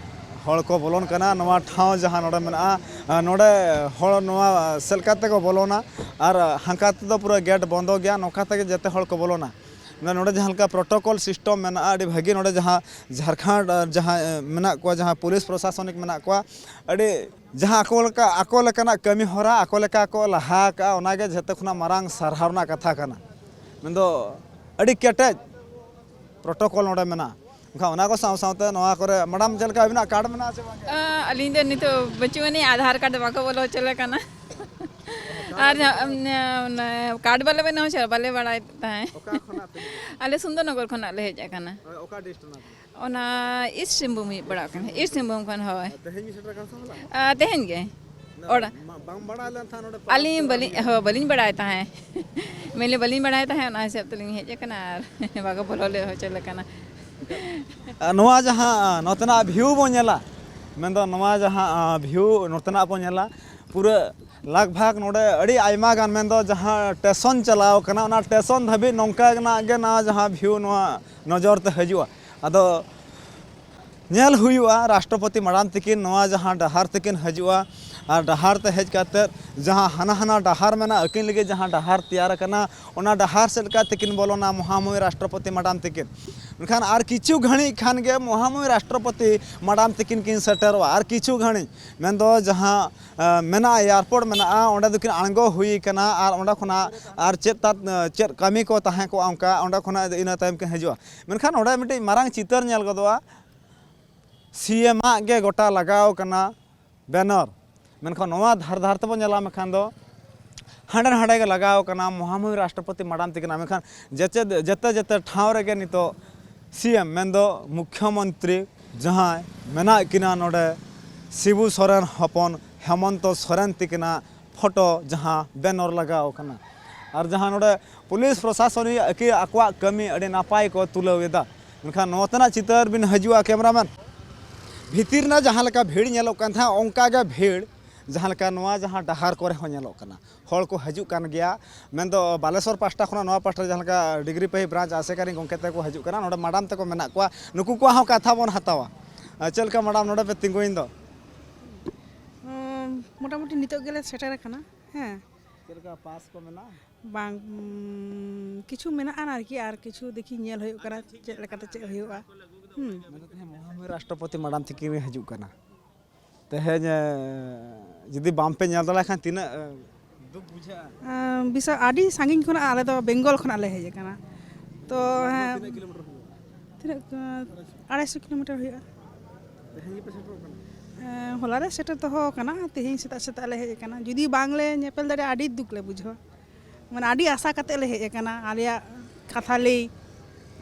ᱦᱚᱲ ᱠᱚ ᱵᱚᱞᱚᱱ ᱠᱟᱱᱟ, ᱱᱚᱣᱟ ᱴᱷᱟᱶ ᱡᱟᱦᱟᱸ ᱱᱚᱰᱮ ᱢᱮᱱᱟᱜᱼᱟ, ᱱᱚᱰᱮ ᱦᱚᱲ ᱱᱚᱣᱟ ᱥᱮᱫ ᱞᱮᱠᱟ ᱛᱮᱠᱚ ᱵᱚᱞᱚᱱᱟ ᱟᱨ ᱦᱟᱱᱠᱟ ᱛᱮᱫᱚ ᱯᱩᱨᱟᱹ ᱜᱮᱴ ᱵᱚᱱᱫᱚ ᱜᱮᱭᱟ᱾ ᱱᱚᱝᱠᱟ ᱛᱮᱜᱮ ᱡᱚᱛᱚ ᱦᱚᱲ ᱠᱚ ᱵᱚᱞᱚᱱᱟ᱾ ᱱᱚᱰᱮ ᱡᱟᱦᱟᱸ ᱞᱮᱠᱟ ᱯᱨᱚᱴᱳᱠᱚᱞ ᱥᱤᱥᱴᱮᱢ ᱢᱮᱱᱟᱜᱼᱟ, ᱟᱹᱰᱤ ᱵᱷᱟᱹᱜᱤ᱾ ᱱᱚᱰᱮ ᱡᱟᱦᱟᱸ ᱡᱷᱟᱲᱠᱷᱚᱸᱰ, ᱟᱨ ᱡᱟᱦᱟᱸ, ᱮ, ᱢᱮᱱᱟᱜ ᱠᱚᱣᱟ, ᱡᱟᱦᱟᱸ ᱯᱩᱞᱤᱥ ᱯᱨᱚᱥᱟᱥᱚᱱᱤᱠ ᱢᱮᱱᱟᱜ ᱠᱚᱣᱟ, ᱟᱹᱰᱤ ᱡᱟᱦᱟᱸ ᱟᱠᱚ ᱞᱮᱠᱟ, ᱟᱠᱚ ᱞᱮᱠᱟᱱᱟᱜ ᱠᱟᱹᱢᱤ ᱦᱚᱨᱟ ᱟᱠᱚ ᱞᱮᱠᱟ ᱠᱚ ᱞᱟᱦᱟ ᱟᱠᱟᱜᱼᱟ, ᱚᱱᱟᱜᱮ ᱡᱷᱚᱛᱚ ᱠᱷᱚᱱᱟᱜ ᱢᱟᱨᱟᱝ ᱥᱟᱨᱦᱟᱣ ᱨᱮᱱᱟᱜ ᱠᱟᱛᱷᱟ ᱠᱟᱱᱟ᱾ ᱢᱮᱱᱫᱚ ᱟᱹᱰᱤ ᱠᱮᱴᱮᱡ ᱯᱨᱚᱴᱳᱠᱚᱞ ᱱᱚᱰᱮ ᱢᱮᱱᱟᱜᱼᱟ᱾ ᱮᱱᱠᱷᱟᱱ ᱚᱱᱟ ᱠᱚ ᱥᱟᱶ ᱥᱟᱶᱛᱮ ᱱᱚᱣᱟ ᱠᱚᱨᱮ, ᱢᱮᱰᱟᱢ, ᱪᱮᱫ ᱞᱮᱠᱟ ᱟᱹᱵᱤᱱᱟᱜ ᱠᱟᱨᱰ ᱢᱮᱱᱟᱜᱼᱟ ᱥᱮ ᱵᱟᱝ? ᱟ, ᱟᱹᱞᱤᱧ ᱫᱚ ᱱᱤᱛᱚᱜ ᱵᱟᱹᱪᱩᱜ ᱟᱹᱱᱤᱡ, ᱟᱫᱷᱟᱨ ᱠᱟᱨᱰ ᱵᱟᱠᱚ ᱵᱚᱞᱚ ᱦᱚᱪᱚ ᱞᱮ ᱠᱟᱱᱟ᱾ ᱟᱨ ᱡᱟᱦᱟᱸ, ᱚᱱᱮ, ᱚᱱᱮ ᱠᱟᱨᱰ ᱵᱟᱞᱮ ᱵᱮᱱᱟᱣ ᱦᱚᱪᱚ, ᱵᱟᱞᱮ ᱵᱟᱲᱟᱭ ᱛᱟᱦᱮᱸᱫ᱾ ᱚᱠᱟ ᱠᱷᱚᱱᱟᱜ ᱯᱮ ᱦᱮᱡ? ᱟᱞᱮ ᱥᱩᱱᱫᱚᱨᱱᱚᱜᱚᱨ ᱠᱷᱚᱱᱟᱜ ᱞᱮ ᱦᱮᱡ ᱟᱠᱟᱱᱟ᱾ ᱦᱳᱭ, ᱚᱠᱟ ᱰᱤᱥᱴᱨᱤᱠᱴ ᱚᱱᱟ ᱫᱚ? ᱚᱱᱟ ᱤᱥᱴ ᱥᱤᱝᱵᱷᱩᱢ ᱦᱩᱭᱩᱜ ᱯᱟᱲᱟᱜ ᱠᱟᱱᱟ, ᱤᱥᱴ ᱥᱤᱝᱵᱷᱩᱢ ᱠᱷᱚᱱ, ᱦᱳᱭ᱾ ᱟᱨ ᱛᱮᱦᱮᱧ ᱜᱮ ᱥᱮᱴᱮᱨ ᱟᱠᱟᱱ ᱥᱮ ᱦᱚᱞᱟ? ᱟᱨ ᱛᱮᱦᱮᱧ ᱜᱮ᱾ ᱚᱲᱟᱜ ᱵᱟᱝ ᱵᱟᱲᱟᱭ ᱞᱮᱱᱠᱷᱟᱱ ᱱᱚᱰᱮ ᱯᱟᱨᱟᱵᱽ ᱟᱹᱞᱤᱧ ᱠᱚ ᱵᱟᱹᱞᱤᱧ, ᱦᱩᱭᱩᱜᱼᱟ᱾ ᱦᱳᱭ, ᱵᱟᱹᱞᱤᱧ ᱵᱟᱲᱟᱭ ᱛᱟᱦᱮᱸᱫ᱾ ᱢᱮᱱᱞᱮ ᱵᱟᱹᱞᱤᱧ ᱵᱟᱲᱟᱭ ᱛᱟᱦᱮᱸᱫ, ᱚᱱᱟ ᱦᱤᱥᱟᱹᱵ ᱛᱮᱞᱤᱧ ᱦᱮᱡ ᱟᱠᱟᱱᱟ ᱟᱨ ᱵᱟᱠᱚ ᱵᱚᱞᱚ ᱞᱮ ᱦᱚᱪᱚ ᱞᱮ ᱠᱟᱱᱟ᱾ ᱟᱨ ᱱᱚᱣᱟ ᱡᱟᱦᱟᱸ ᱱᱚᱛᱮᱱᱟᱜ ᱵᱷᱤᱭᱩ ᱵᱚᱱ ᱧᱮᱞᱟ, ᱢᱮᱱᱫᱚ ᱱᱚᱣᱟ ᱡᱟᱦᱟᱸ, ᱟ, ᱵᱷᱤᱭᱩ ᱱᱚᱛᱮᱱᱟᱜ ᱵᱚᱱ ᱧᱮᱞᱟ, ᱯᱩᱨᱟᱹ ᱞᱟᱜᱽ ᱵᱷᱟᱜᱽ ᱱᱚᱰᱮ ᱟᱹᱰᱤ ᱟᱭᱢᱟ ᱜᱟᱱ, ᱢᱮᱱᱫᱚ ᱡᱟᱦᱟᱸ ᱴᱮᱥᱚᱱ ᱪᱟᱞᱟᱣ ᱠᱟᱱᱟ, ᱚᱱᱟ ᱴᱮᱥᱚᱱ ᱫᱷᱟᱹᱵᱤᱡ ᱱᱚᱝᱠᱟ ᱜᱮ ᱱᱟᱜ ᱜᱮ ᱱᱚᱣᱟ ᱡᱟᱦᱟᱸ ᱵᱷᱤᱭᱩ ᱱᱚᱣᱟ ᱱᱚᱡᱚᱨ ᱛᱮ ᱦᱤᱡᱩᱜᱼᱟ᱾ ᱟᱫᱚ ᱧᱮᱞ ᱦᱩᱭᱩᱜᱼᱟ ᱨᱟᱥᱴᱨᱚᱯᱚᱛᱤ ᱢᱟᱰᱟᱢ ᱛᱤᱠᱤᱱ ᱱᱚᱣᱟ ᱡᱟᱦᱟᱸ ᱰᱟᱦᱟᱨ ᱛᱮᱠᱤᱱ ᱦᱤᱡᱩᱜᱼᱟ, ᱟᱨ ᱰᱟᱦᱟᱨ ᱛᱮ ᱦᱮᱡ ᱠᱟᱛᱮᱫ ᱡᱟᱦᱟᱸ ᱦᱟᱱᱟ ᱦᱟᱱᱟ ᱰᱟᱦᱟᱨ ᱢᱮᱱᱟᱜᱼᱟ, ᱟᱹᱠᱤᱱ ᱞᱟᱹᱜᱤᱫ ᱡᱟᱦᱟᱸ ᱰᱟᱦᱟᱨ ᱛᱮᱭᱟᱨ ᱟᱠᱟᱱᱟ, ᱚᱱᱟ ᱰᱟᱦᱟᱨ ᱥᱮᱫ ᱞᱮᱠᱟ ᱛᱮᱠᱤᱱ ᱵᱚᱞᱚᱱᱟ ᱢᱚᱦᱟᱢᱩᱦᱤ ᱨᱟᱥᱴᱨᱚᱯᱚᱛᱤ ᱢᱟᱰᱟᱢ ᱛᱤᱠᱤᱱ᱾ ᱢᱮᱱᱠᱷᱟᱱ ᱟᱨ ᱠᱤᱪᱷᱩ ᱜᱷᱟᱹᱲᱤᱡ ᱠᱷᱟᱱ ᱜᱮ ᱢᱚᱦᱟᱢᱩᱦᱤ ᱨᱟᱥᱴᱨᱚᱯᱚᱛᱤ ᱢᱟᱰᱟᱢ ᱛᱤᱠᱤᱱ ᱠᱤᱱ ᱥᱮᱴᱮᱨᱚᱜᱼᱟ᱾ ᱟᱨ ᱠᱤᱪᱷᱩ ᱜᱷᱟᱹᱲᱤᱡ ᱢᱮᱱᱫᱚ ᱡᱟᱦᱟᱸ, ᱮ, ᱢᱮᱱᱟᱜᱼᱟ, ᱮᱭᱟᱨᱯᱳᱨᱴ ᱢᱮᱱᱟᱜᱼᱟ, ᱚᱸᱰᱮ ᱫᱚᱠᱤᱱ ᱟᱬᱜᱚ ᱦᱩᱭ ᱠᱟᱱᱟ᱾ ᱟᱨ ᱚᱸᱰᱮ ᱠᱷᱚᱱᱟᱜ ᱟᱨ ᱪᱮᱫ ᱛᱟᱨ, ᱮ, ᱪᱮᱫ ᱠᱟᱹᱢᱤ ᱠᱚ ᱛᱟᱦᱮᱸ ᱠᱚᱜᱼᱟ ᱚᱱᱠᱟ, ᱚᱸᱰᱮ ᱠᱷᱚᱱᱟᱜ ᱤᱱᱟᱹ ᱛᱟᱭᱚᱢ ᱠᱤᱱ ᱦᱤᱡᱩᱜᱼᱟ᱾ ᱢᱮᱱᱠᱷᱟᱱ ᱚᱸᱰᱮ ᱢᱤᱫᱴᱤᱡ ᱢᱟᱨᱟᱝ ᱪᱤᱛᱟᱹᱨ ᱧᱮᱞ ᱜᱚᱫᱚᱜᱼᱟ, ᱥᱤ ᱮᱢ ᱟᱜ ᱜᱮ ᱜᱚᱴᱟ ᱞᱟᱜᱟᱣ ᱠᱟᱱᱟ ᱵᱮᱱᱟᱨ᱾ ᱢᱮᱱᱠᱷᱟᱱ ᱱᱚᱣᱟ ᱫᱷᱟᱨᱮ ᱫᱷᱟᱨᱮ ᱛᱮᱵᱚᱱ ᱧᱮᱞᱟ, ᱢᱮᱱᱠᱷᱟᱱ ᱫᱚ ᱦᱟᱸᱰᱮ ᱱᱟᱰᱮ ᱜᱮ ᱞᱟᱜᱟᱣ ᱠᱟᱱᱟ ᱢᱚᱦᱟᱢᱩᱦᱤ ᱨᱟᱥᱴᱨᱚᱯᱚᱛᱤ ᱢᱟᱰᱟᱢ ᱛᱤᱠᱤᱱᱟᱜ᱾ ᱢᱮᱱᱠᱷᱟᱱ ᱡᱮᱛᱮ, ᱡᱮᱛᱮ, ᱡᱮᱛᱮ ᱴᱷᱟᱶ ᱨᱮᱜᱮ ᱱᱤᱛᱚᱜ ᱥᱤ ᱮᱢ ᱢᱮᱱᱫᱚ ᱢᱩᱠᱷᱭᱚᱢᱚᱱᱛᱨᱤ ᱡᱟᱦᱟᱸᱭ ᱢᱮᱱᱟᱜ ᱠᱤᱱᱟ ᱱᱚᱰᱮ, ᱥᱤᱵᱩ ᱥᱚᱨᱮᱱ ᱦᱚᱯᱚᱱ ᱦᱮᱢᱚᱱᱛᱚ ᱥᱚᱨᱮᱱ ᱛᱤᱠᱤᱱᱟᱜ ᱯᱷᱳᱴᱳ ᱡᱟᱦᱟᱸ ᱵᱮᱱᱚᱨ ᱞᱟᱜᱟᱣ ᱠᱟᱱᱟ᱾ ᱟᱨ ᱡᱟᱦᱟᱸ ᱱᱚᱰᱮ ᱯᱩᱞᱤᱥ ᱯᱨᱚᱥᱟᱥᱚᱱᱤᱭᱟᱹ ᱟᱹᱠᱤ-, ᱟᱠᱚᱣᱟᱜ ᱠᱟᱹᱢᱤ ᱟᱹᱰᱤ ᱱᱟᱯᱟᱭ ᱠᱚ ᱛᱩᱞᱟᱹᱣ ᱮᱫᱟ᱾ ᱢᱮᱱᱠᱷᱟᱱ ᱱᱚᱛᱮᱱᱟᱜ ᱪᱤᱛᱟᱹᱨ ᱵᱤᱱ ᱦᱤᱡᱩᱜᱼᱟ, ᱠᱮᱢᱨᱟᱢᱮᱱ, ᱵᱷᱤᱛᱤᱨ ᱨᱮᱱᱟᱜ ᱡᱟᱦᱟᱸ ᱞᱮᱠᱟ ᱵᱷᱤᱲ ᱧᱮᱞᱚᱜ ᱠᱟᱱ ᱛᱟᱦᱮᱸᱫ, ᱚᱱᱠᱟ ᱜᱮ ᱵᱷᱤᱲ ᱡᱟᱦᱟᱸ ᱞᱮᱠᱟ ᱱᱚᱣᱟ ᱡᱟᱦᱟᱸ ᱰᱟᱦᱟᱨ ᱠᱚᱨᱮ ᱦᱚᱸ ᱧᱮᱞᱚᱜ ᱠᱟᱱᱟ᱾ ᱦᱚᱲ ᱠᱚ ᱦᱤᱡᱩᱜ ᱠᱟᱱ ᱜᱮᱭᱟ, ᱢᱮᱱᱫᱚ ᱵᱟᱞᱮᱥᱚᱨ ᱯᱟᱦᱴᱟ ᱠᱷᱚᱱᱟᱜ ᱱᱚᱣᱟ ᱯᱟᱦᱴᱟ ᱨᱮ ᱡᱟᱦᱟᱸ ᱞᱮᱠᱟ ᱰᱤᱜᱽᱨᱤ ᱯᱟᱹᱦᱤ ᱵᱨᱟᱧᱪ ᱟᱥᱮᱠᱟᱨᱤ ᱜᱚᱢᱠᱮ ᱛᱟᱠᱚ ᱦᱤᱡᱩᱜ ᱠᱟᱱᱟ, ᱱᱚᱰᱮ ᱢᱟᱰᱟᱢ ᱛᱟᱠᱚ ᱢᱮᱱᱟᱜ ᱠᱚᱣᱟ, ᱱᱩᱠᱩ ᱠᱚᱣᱟᱜ ᱦᱚᱸ ᱠᱟᱛᱷᱟ ᱵᱚᱱ ᱦᱟᱛᱟᱣᱟ᱾ ᱟᱨ ᱪᱮᱫ ᱞᱮᱠᱟ ᱢᱟᱰᱟᱢ ᱱᱚᱰᱮ ᱯᱮ ᱛᱤᱸᱜᱩᱭᱮᱱ ᱫᱚ? ᱩᱸ, ᱢᱚᱴᱟᱢᱩᱴᱤ ᱱᱤᱛᱚᱜ ᱜᱮᱞᱮ ᱥᱮᱴᱮᱨ ᱟᱠᱟᱱᱟ᱾ ᱦᱮᱸ᱾ ᱪᱮᱫ ᱞᱮᱠᱟ ᱯᱟᱥ ᱠᱚ ᱢᱮᱱᱟᱜᱼᱟ? ᱵᱟᱝ, ᱩᱸ, ᱠᱤᱪᱷᱩ ᱢᱮᱱᱟᱜᱼᱟ ᱟᱨᱠᱤ, ᱟᱨ ᱠᱤᱪᱷᱩ ᱫᱮᱠᱷᱤ ᱧᱮᱞ ᱦᱩᱭᱩᱜ ᱠᱟᱱᱟ ᱪᱮᱫ ᱞᱮᱠᱟᱛᱮ ᱪᱮᱫ ᱦᱩᱭᱩᱜᱼᱟ᱾ ᱦᱩᱸ᱾ ᱢᱮᱱᱫᱚ ᱛᱮᱦᱮᱧ ᱢᱚᱦᱟᱢᱩᱦᱤ ᱨᱟᱥᱴᱨᱚᱯᱚᱛᱤ ᱢᱟᱰᱟᱢ ᱛᱤᱠᱤᱱ ᱦᱤᱡᱩᱜ ᱠᱟᱱᱟ᱾ ᱛᱮᱦᱮᱧ, ᱮ, ᱡᱩᱫᱤ ᱵᱟᱝᱯᱮ ᱧᱮᱞ ᱫᱟᱲᱮᱭᱟᱜ ᱠᱷᱟᱱ ᱛᱤᱱᱟᱹᱜ, ᱮ, ᱫᱩᱠ ᱵᱩᱡᱷᱟᱹᱜᱼᱟ? ᱟᱸ, ᱵᱤᱥᱟ-, ᱟᱹᱰᱤ ᱥᱟᱺᱜᱤᱧ ᱠᱷᱚᱱᱟᱜ, ᱟᱞᱮ ᱫᱚ ᱵᱮᱝᱜᱚᱞ ᱠᱷᱚᱱᱟᱜ ᱞᱮ ᱦᱮᱡ ᱟᱠᱟᱱᱟ᱾ ᱛᱚ, ᱵᱮᱝᱜᱚᱞ ᱦᱮᱸ, ᱛᱤᱱᱟᱹᱜ ᱠᱤᱞᱳᱢᱤᱴᱟᱨ ᱦᱩᱭᱩᱜᱼᱟ? ᱛᱤᱱᱟᱹᱜ, ᱟᱸ, ᱟᱲᱟᱭᱥᱚ ᱠᱤᱞᱳᱢᱤᱴᱟᱨ ᱦᱩᱭᱩᱜᱼᱟ᱾ ᱛᱮᱦᱮᱧ ᱜᱮᱯᱮ ᱥᱮᱴᱮᱨᱚᱜ ᱠᱟᱱᱟ? ᱦᱮᱸ, ᱦᱚᱞᱟ ᱞᱮ ᱥᱮᱴᱮᱨ ᱫᱚᱦᱚ ᱟᱠᱟᱱᱟ, ᱛᱮᱦᱮᱧ ᱥᱮᱛᱟᱜ ᱥᱮᱛᱟᱜ ᱞᱮ ᱦᱮᱡ ᱟᱠᱟᱱᱟ᱾ ᱡᱩᱫᱤ ᱵᱟᱝ ᱞᱮ ᱧᱮᱯᱮᱞ ᱫᱟᱲᱮᱭᱟᱜᱼᱟ, ᱟᱹᱰᱤ ᱫᱩᱠ ᱞᱮ ᱵᱩᱡᱷᱟᱹᱣᱟ᱾ ᱢᱟᱱᱮ, ᱟᱹᱰᱤ ᱟᱥᱟ ᱠᱟᱛᱮ ᱞᱮ ᱦᱮᱡ ᱟᱠᱟᱱᱟ, ᱟᱞᱮᱭᱟᱜ ᱠᱟᱛᱷᱟ ᱞᱟᱹᱭ᱾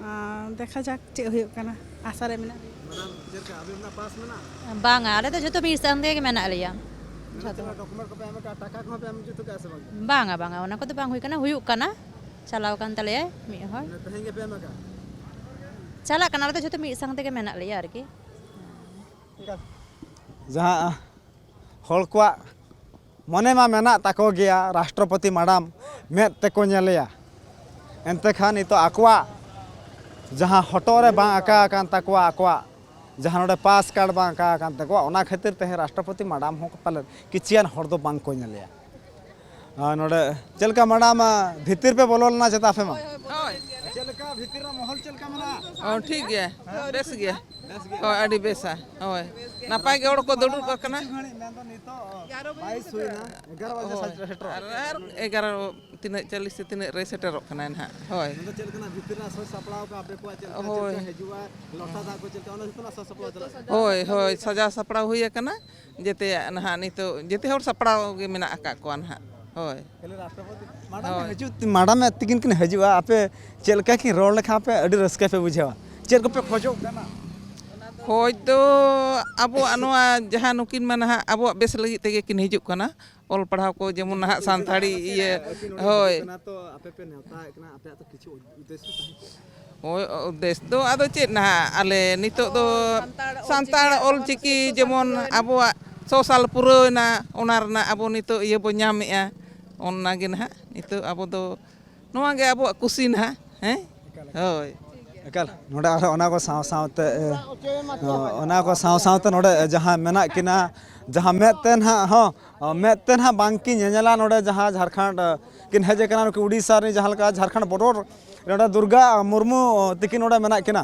ᱟᱸ, ᱫᱮᱠᱷᱟ ᱡᱟᱠ ᱪᱮᱫ ᱦᱩᱭᱩᱜ ᱠᱟᱱᱟ, ᱟᱥᱟ ᱨᱮ ᱢᱮᱱᱟᱜ ᱞᱮᱭᱟ᱾ ᱢᱮᱰᱟᱢ, ᱪᱮᱫ ᱞᱮᱠᱟ ᱟᱹᱵᱤᱱ ᱚᱱᱟ ᱯᱟᱥ ᱢᱮᱱᱟᱜᱼᱟ? ᱵᱟᱝᱟ, ᱟᱞᱮ ᱫᱚ ᱡᱷᱚᱛᱚ ᱢᱤᱫ ᱥᱟᱝ ᱛᱮᱜᱮ ᱢᱮᱱᱟᱜ ᱞᱮᱭᱟ᱾ ᱢᱮᱰᱟᱢ, ᱡᱷᱚᱛᱚ᱾ ᱪᱮᱫ ᱞᱮᱠᱟ ᱰᱚᱠᱩᱢᱮᱱᱴ ᱠᱚᱯᱮ ᱮᱢ ᱟᱠᱟᱫᱼᱟ, ᱴᱟᱠᱟ ᱠᱚᱦᱚᱸ ᱯᱮ ᱮᱢ ᱦᱚᱪᱚ ᱠᱟᱜᱼᱟ ᱥᱮ ᱵᱟᱝ? ᱵᱟᱝᱟ, ᱵᱟᱝᱟ, ᱚᱱᱟ ᱠᱚᱫᱚ ᱵᱟᱝ ᱦᱩᱭ ᱠᱟᱱᱟ, ᱦᱩᱭᱩᱜ ᱠᱟᱱᱟ᱾ ᱪᱟᱞᱟᱣ ᱟᱠᱟᱱ ᱛᱟᱞᱮᱭᱟᱭ ᱢᱤᱫ ᱦᱚᱲ᱾ ᱢᱟᱱᱮ, ᱛᱮᱦᱮᱧ ᱜᱮᱯᱮ ᱮᱢ ᱟᱠᱟᱫᱼᱟ? ᱪᱟᱞᱟᱜ ᱠᱟᱱᱟ, ᱟᱞᱮ ᱫᱚ ᱡᱷᱚᱛᱚ ᱢᱤᱫ ᱥᱟᱝ ᱛᱮᱜᱮ ᱢᱮᱱᱟᱜ ᱞᱮᱭᱟ ᱟᱨᱠᱤ᱾ ᱡᱟᱦᱟᱸ ᱦᱚᱲ ᱠᱚᱣᱟᱜ ᱢᱚᱱᱮ ᱢᱟ ᱢᱮᱱᱟᱜ ᱛᱟᱠᱚ ᱜᱮᱭᱟ, ᱨᱟᱥᱴᱨᱚᱯᱚᱛᱤ ᱢᱟᱰᱟᱢ ᱢᱮᱫ ᱛᱮᱠᱚ ᱧᱮᱞᱮᱭᱟ, ᱮᱱᱛᱮ ᱠᱷᱟᱱ ᱱᱤᱛᱚᱜ ᱟᱠᱚᱣᱟᱜ ᱡᱟᱦᱟᱸ ᱦᱚᱴᱚᱜ ᱨᱮ ᱵᱟᱝ ᱟᱸᱠᱟ ᱟᱠᱟᱱ ᱛᱟᱠᱚᱣᱟ, ᱟᱠᱚᱣᱟᱜ ᱡᱟᱦᱟᱸ ᱱᱚᱰᱮ ᱯᱟᱥ ᱠᱟᱨᱰ ᱵᱟᱝ ᱟᱸᱠᱟ ᱟᱠᱟᱱ ᱛᱟᱠᱚᱣᱟ, ᱚᱱᱟ ᱠᱷᱟᱹᱛᱤᱨ ᱛᱮ ᱨᱟᱥᱴᱨᱚᱯᱚᱛᱤ ᱢᱟᱰᱟᱢ ᱦᱚᱸ ᱯᱟᱞᱮᱱ ᱠᱤᱪᱷᱤᱭᱟᱱ ᱦᱚᱲ ᱫᱚ ᱵᱟᱝ ᱠᱚ ᱧᱮᱞᱮᱭᱟ᱾ ᱟᱨ ᱱᱚᱰᱮ ᱪᱮᱫ ᱞᱮᱠᱟ ᱢᱟᱰᱟᱢ, ᱵᱷᱤᱛᱤᱨ ᱯᱮ ᱵᱚᱞᱚ ᱞᱮᱱᱟ ᱪᱮᱛᱟ ᱟᱯᱮ ᱢᱟ? ᱦᱳᱭ᱾ ᱪᱮᱫ ᱞᱮᱠᱟ ᱵᱷᱤᱛᱤᱨ ᱨᱮᱱᱟᱜ ᱢᱚᱦᱚᱞ ᱪᱮᱫ ᱞᱮᱠᱟ ᱢᱮᱱᱟᱜᱼᱟ? ᱚ, ᱴᱷᱤᱠ ᱜᱮᱭᱟ, ᱵᱮᱥ ᱜᱮᱭᱟ᱾ ᱦᱳᱭ, ᱟᱹᱰᱤ ᱵᱮᱥᱟ᱾ ᱦᱳᱭ, ᱱᱟᱯᱟᱭ ᱜᱮ ᱦᱚᱲ ᱠᱚ ᱫᱩᱲᱩᱵ ᱟᱠᱟᱱᱟ᱾ ᱠᱤᱪᱷᱩ ᱜᱷᱟᱹᱲᱤᱡ ᱢᱮᱱᱫᱚ ᱱᱤᱛᱚᱜ ᱵᱟᱭᱤᱥ ᱦᱩᱭᱱᱟ, ᱮᱜᱟᱨᱚ ᱵᱟᱡᱮ ᱦᱳᱭ, ᱥᱮᱴᱮᱨᱚᱜ ᱟᱨ, ᱠᱟᱱᱟ᱾ ᱟᱨ ᱮᱜᱟᱨᱚ ᱛᱤᱱᱟᱹᱜ, ᱪᱚᱞᱞᱤᱥ ᱥᱮ ᱛᱤᱱᱟᱹᱜ ᱨᱮ ᱥᱮᱴᱮᱨᱚᱜ ᱠᱟᱱᱟᱭ ᱱᱟᱦᱟᱜ᱾ ᱦᱳᱭ᱾ ᱢᱮᱱᱫᱚ ᱪᱮᱫ ᱞᱮᱠᱟᱱᱟᱜ ᱵᱷᱤᱛᱤᱨ ᱨᱮᱱᱟᱜ ᱥᱟᱡᱽ ᱥᱟᱯᱲᱟᱣ ᱠᱚ ᱟᱯᱮ ᱠᱚᱣᱟᱜ ᱪᱮᱫ ᱞᱮᱠᱟ, ᱪᱮᱫ ᱦᱳᱭ᱾ ᱞᱮᱠᱟ ᱦᱤᱡᱩᱜᱼᱟ, ᱞᱚᱴᱟ ᱫᱟᱜ ᱠᱚ ᱪᱮᱫ ᱞᱮᱠᱟ, ᱚᱱᱟ ᱡᱚᱛᱚᱱᱟᱜ ᱥᱟᱡᱽ ᱥᱟᱯᱲᱟᱣ ᱪᱟᱞᱟᱜ ᱠᱟᱱᱟ? ᱦᱳᱭ, ᱦᱳᱭ, ᱥᱟᱡᱟᱣ ᱥᱟᱯᱲᱟᱣ ᱦᱩᱭ ᱟᱠᱟᱱᱟ᱾ ᱡᱮᱛᱮᱭᱟᱜ ᱱᱟᱦᱟᱜ ᱱᱤᱛᱚᱜ ᱡᱮᱛᱮ ᱦᱚᱲ ᱥᱟᱯᱲᱟᱣ ᱜᱮ ᱢᱮᱱᱟᱜ ᱟᱠᱟᱫ ᱠᱚᱣᱟ ᱱᱟᱦᱟᱜ᱾ ᱦᱳᱭ᱾ ᱠᱷᱟᱹᱞᱤ ᱨᱟᱥᱴᱨᱚᱯᱚᱛᱤ᱾ ᱢᱟᱰᱟᱢ ᱦᱳᱭ᱾ ᱦᱤᱡᱩᱜ, ᱢᱟᱰᱟᱢ ᱛᱤᱠᱤᱱ ᱠᱤᱱ ᱦᱤᱡᱩᱜᱼᱟ, ᱟᱯᱮ ᱪᱮᱫ ᱞᱮᱠᱟ ᱠᱤᱱ ᱨᱚᱲ ᱞᱮᱠᱷᱟᱱ ᱟᱯᱮ ᱟᱹᱰᱤ ᱨᱟᱹᱥᱠᱟᱹ ᱯᱮ ᱵᱩᱡᱷᱟᱹᱣᱟ? ᱪᱮᱫ ᱠᱚᱯᱮ ᱠᱷᱚᱡᱚᱜ ᱠᱟᱱᱟ? ᱠᱷᱚᱡᱽ ᱫᱚ ᱟᱵᱚᱣᱟᱜ ᱱᱚᱣᱟ ᱡᱟᱦᱟᱸ ᱱᱩᱠᱤᱱ ᱢᱟ ᱱᱟᱦᱟᱜ ᱟᱵᱚᱣᱟᱜ ᱵᱮᱥ ᱞᱟᱹᱜᱤᱫ ᱛᱮᱜᱮ ᱠᱤᱱ ᱦᱤᱡᱩᱜ ᱠᱟᱱᱟ, ᱚᱞ ᱯᱟᱲᱦᱟᱣ ᱠᱚ ᱡᱮᱢᱚᱱ ᱱᱟᱦᱟᱜ ᱥᱟᱱᱛᱟᱲᱤ ᱤᱭᱟᱹ, ᱟᱹᱠᱤᱱ ᱱᱚᱰᱮ ᱦᱳᱭ᱾ ᱦᱤᱡᱩᱜ ᱠᱟᱱᱟ ᱛᱚ, ᱟᱯᱮ ᱯᱮ ᱱᱮᱣᱛᱟᱭᱮᱫ ᱠᱟᱱᱟ, ᱟᱯᱮᱭᱟᱜ ᱛᱚ ᱠᱤᱪᱷᱩ ᱩᱫᱽᱫᱮᱥᱥᱚ ᱛᱟᱦᱮᱸ ᱠᱚᱜᱼᱟ᱾ ᱦᱳᱭ, ᱩᱫᱽᱫᱮᱥ ᱫᱚ ᱟᱫᱚ ᱪᱮᱫ ᱱᱟᱦᱟᱜ, ᱟᱞᱮ ᱱᱤᱛᱚᱜ ᱫᱚ ᱥᱟᱱᱛᱟᱲ ᱥᱟᱱᱛᱟᱲ ᱚᱞᱪᱤᱠᱤ ᱚᱞᱪᱤᱠᱤ ᱟᱵᱚ ᱡᱮᱢᱚᱱ ᱥᱚᱥᱟᱞ ᱯᱩᱨᱟᱹᱣ ᱮᱱᱟ᱾ ᱟᱵᱚᱣᱟᱜ ᱥᱚᱥᱟᱞ ᱯᱩᱨᱟᱹᱣ ᱮᱱᱟ, ᱚᱱᱟ ᱨᱮᱱᱟᱜ ᱟᱵᱚ ᱱᱤᱛᱚᱜ ᱤᱭᱟᱹ ᱵᱚ ᱧᱟᱢᱮᱜᱼᱟ, ᱚᱱᱟ ᱜᱮ ᱱᱟᱦᱟᱜ ᱱᱤᱛᱚᱜ ᱟᱵᱚ ᱫᱚ ᱱᱚᱣᱟ ᱜᱮ ᱟᱵᱚᱣᱟᱜ ᱠᱩᱥᱤ ᱱᱟᱦᱟᱜ, ᱦᱮᱸ? ᱦᱳᱭ᱾ ᱮᱠᱟᱞ, ᱱᱚᱰᱮ ᱟᱨᱦᱚᱸ ᱚᱱᱟ ᱠᱚ ᱥᱟᱶ ᱥᱟᱶᱛᱮ, ᱮ, ᱚᱱᱟ ᱠᱚ ᱥᱟᱶ ᱥᱟᱶᱛᱮ ᱱᱚᱰᱮ ᱡᱟᱦᱟᱸ ᱢᱮᱱᱟᱜ ᱠᱤᱱᱟ, ᱡᱟᱦᱟᱸ ᱢᱮᱫ ᱛᱮ ᱱᱟᱦᱟᱜ ᱦᱚᱸ, ᱚ, ᱢᱮᱫ ᱛᱮ ᱱᱟᱦᱟᱜ ᱵᱟᱝ ᱠᱤᱱ ᱧᱮᱧᱮᱞᱟ ᱱᱚᱰᱮ ᱡᱟᱦᱟᱸ ᱡᱷᱟᱲᱠᱷᱚᱸᱰ, ᱮ, ᱠᱤᱱ ᱦᱮᱡ ᱟᱠᱟᱱᱟ, ᱱᱩᱠᱤᱱ ᱩᱰᱤᱥᱟ ᱨᱤᱱ ᱡᱟᱦᱟᱸ ᱞᱮᱠᱟ ᱡᱷᱟᱲᱠᱷᱚᱸᱰ ᱵᱚᱰᱚᱨ ᱱᱚᱰᱮ ᱫᱩᱨᱜᱟ ᱢᱩᱨᱢᱩ ᱛᱤᱠᱤᱱ ᱱᱚᱰᱮ ᱢᱮᱱᱟᱜ ᱠᱤᱱᱟ᱾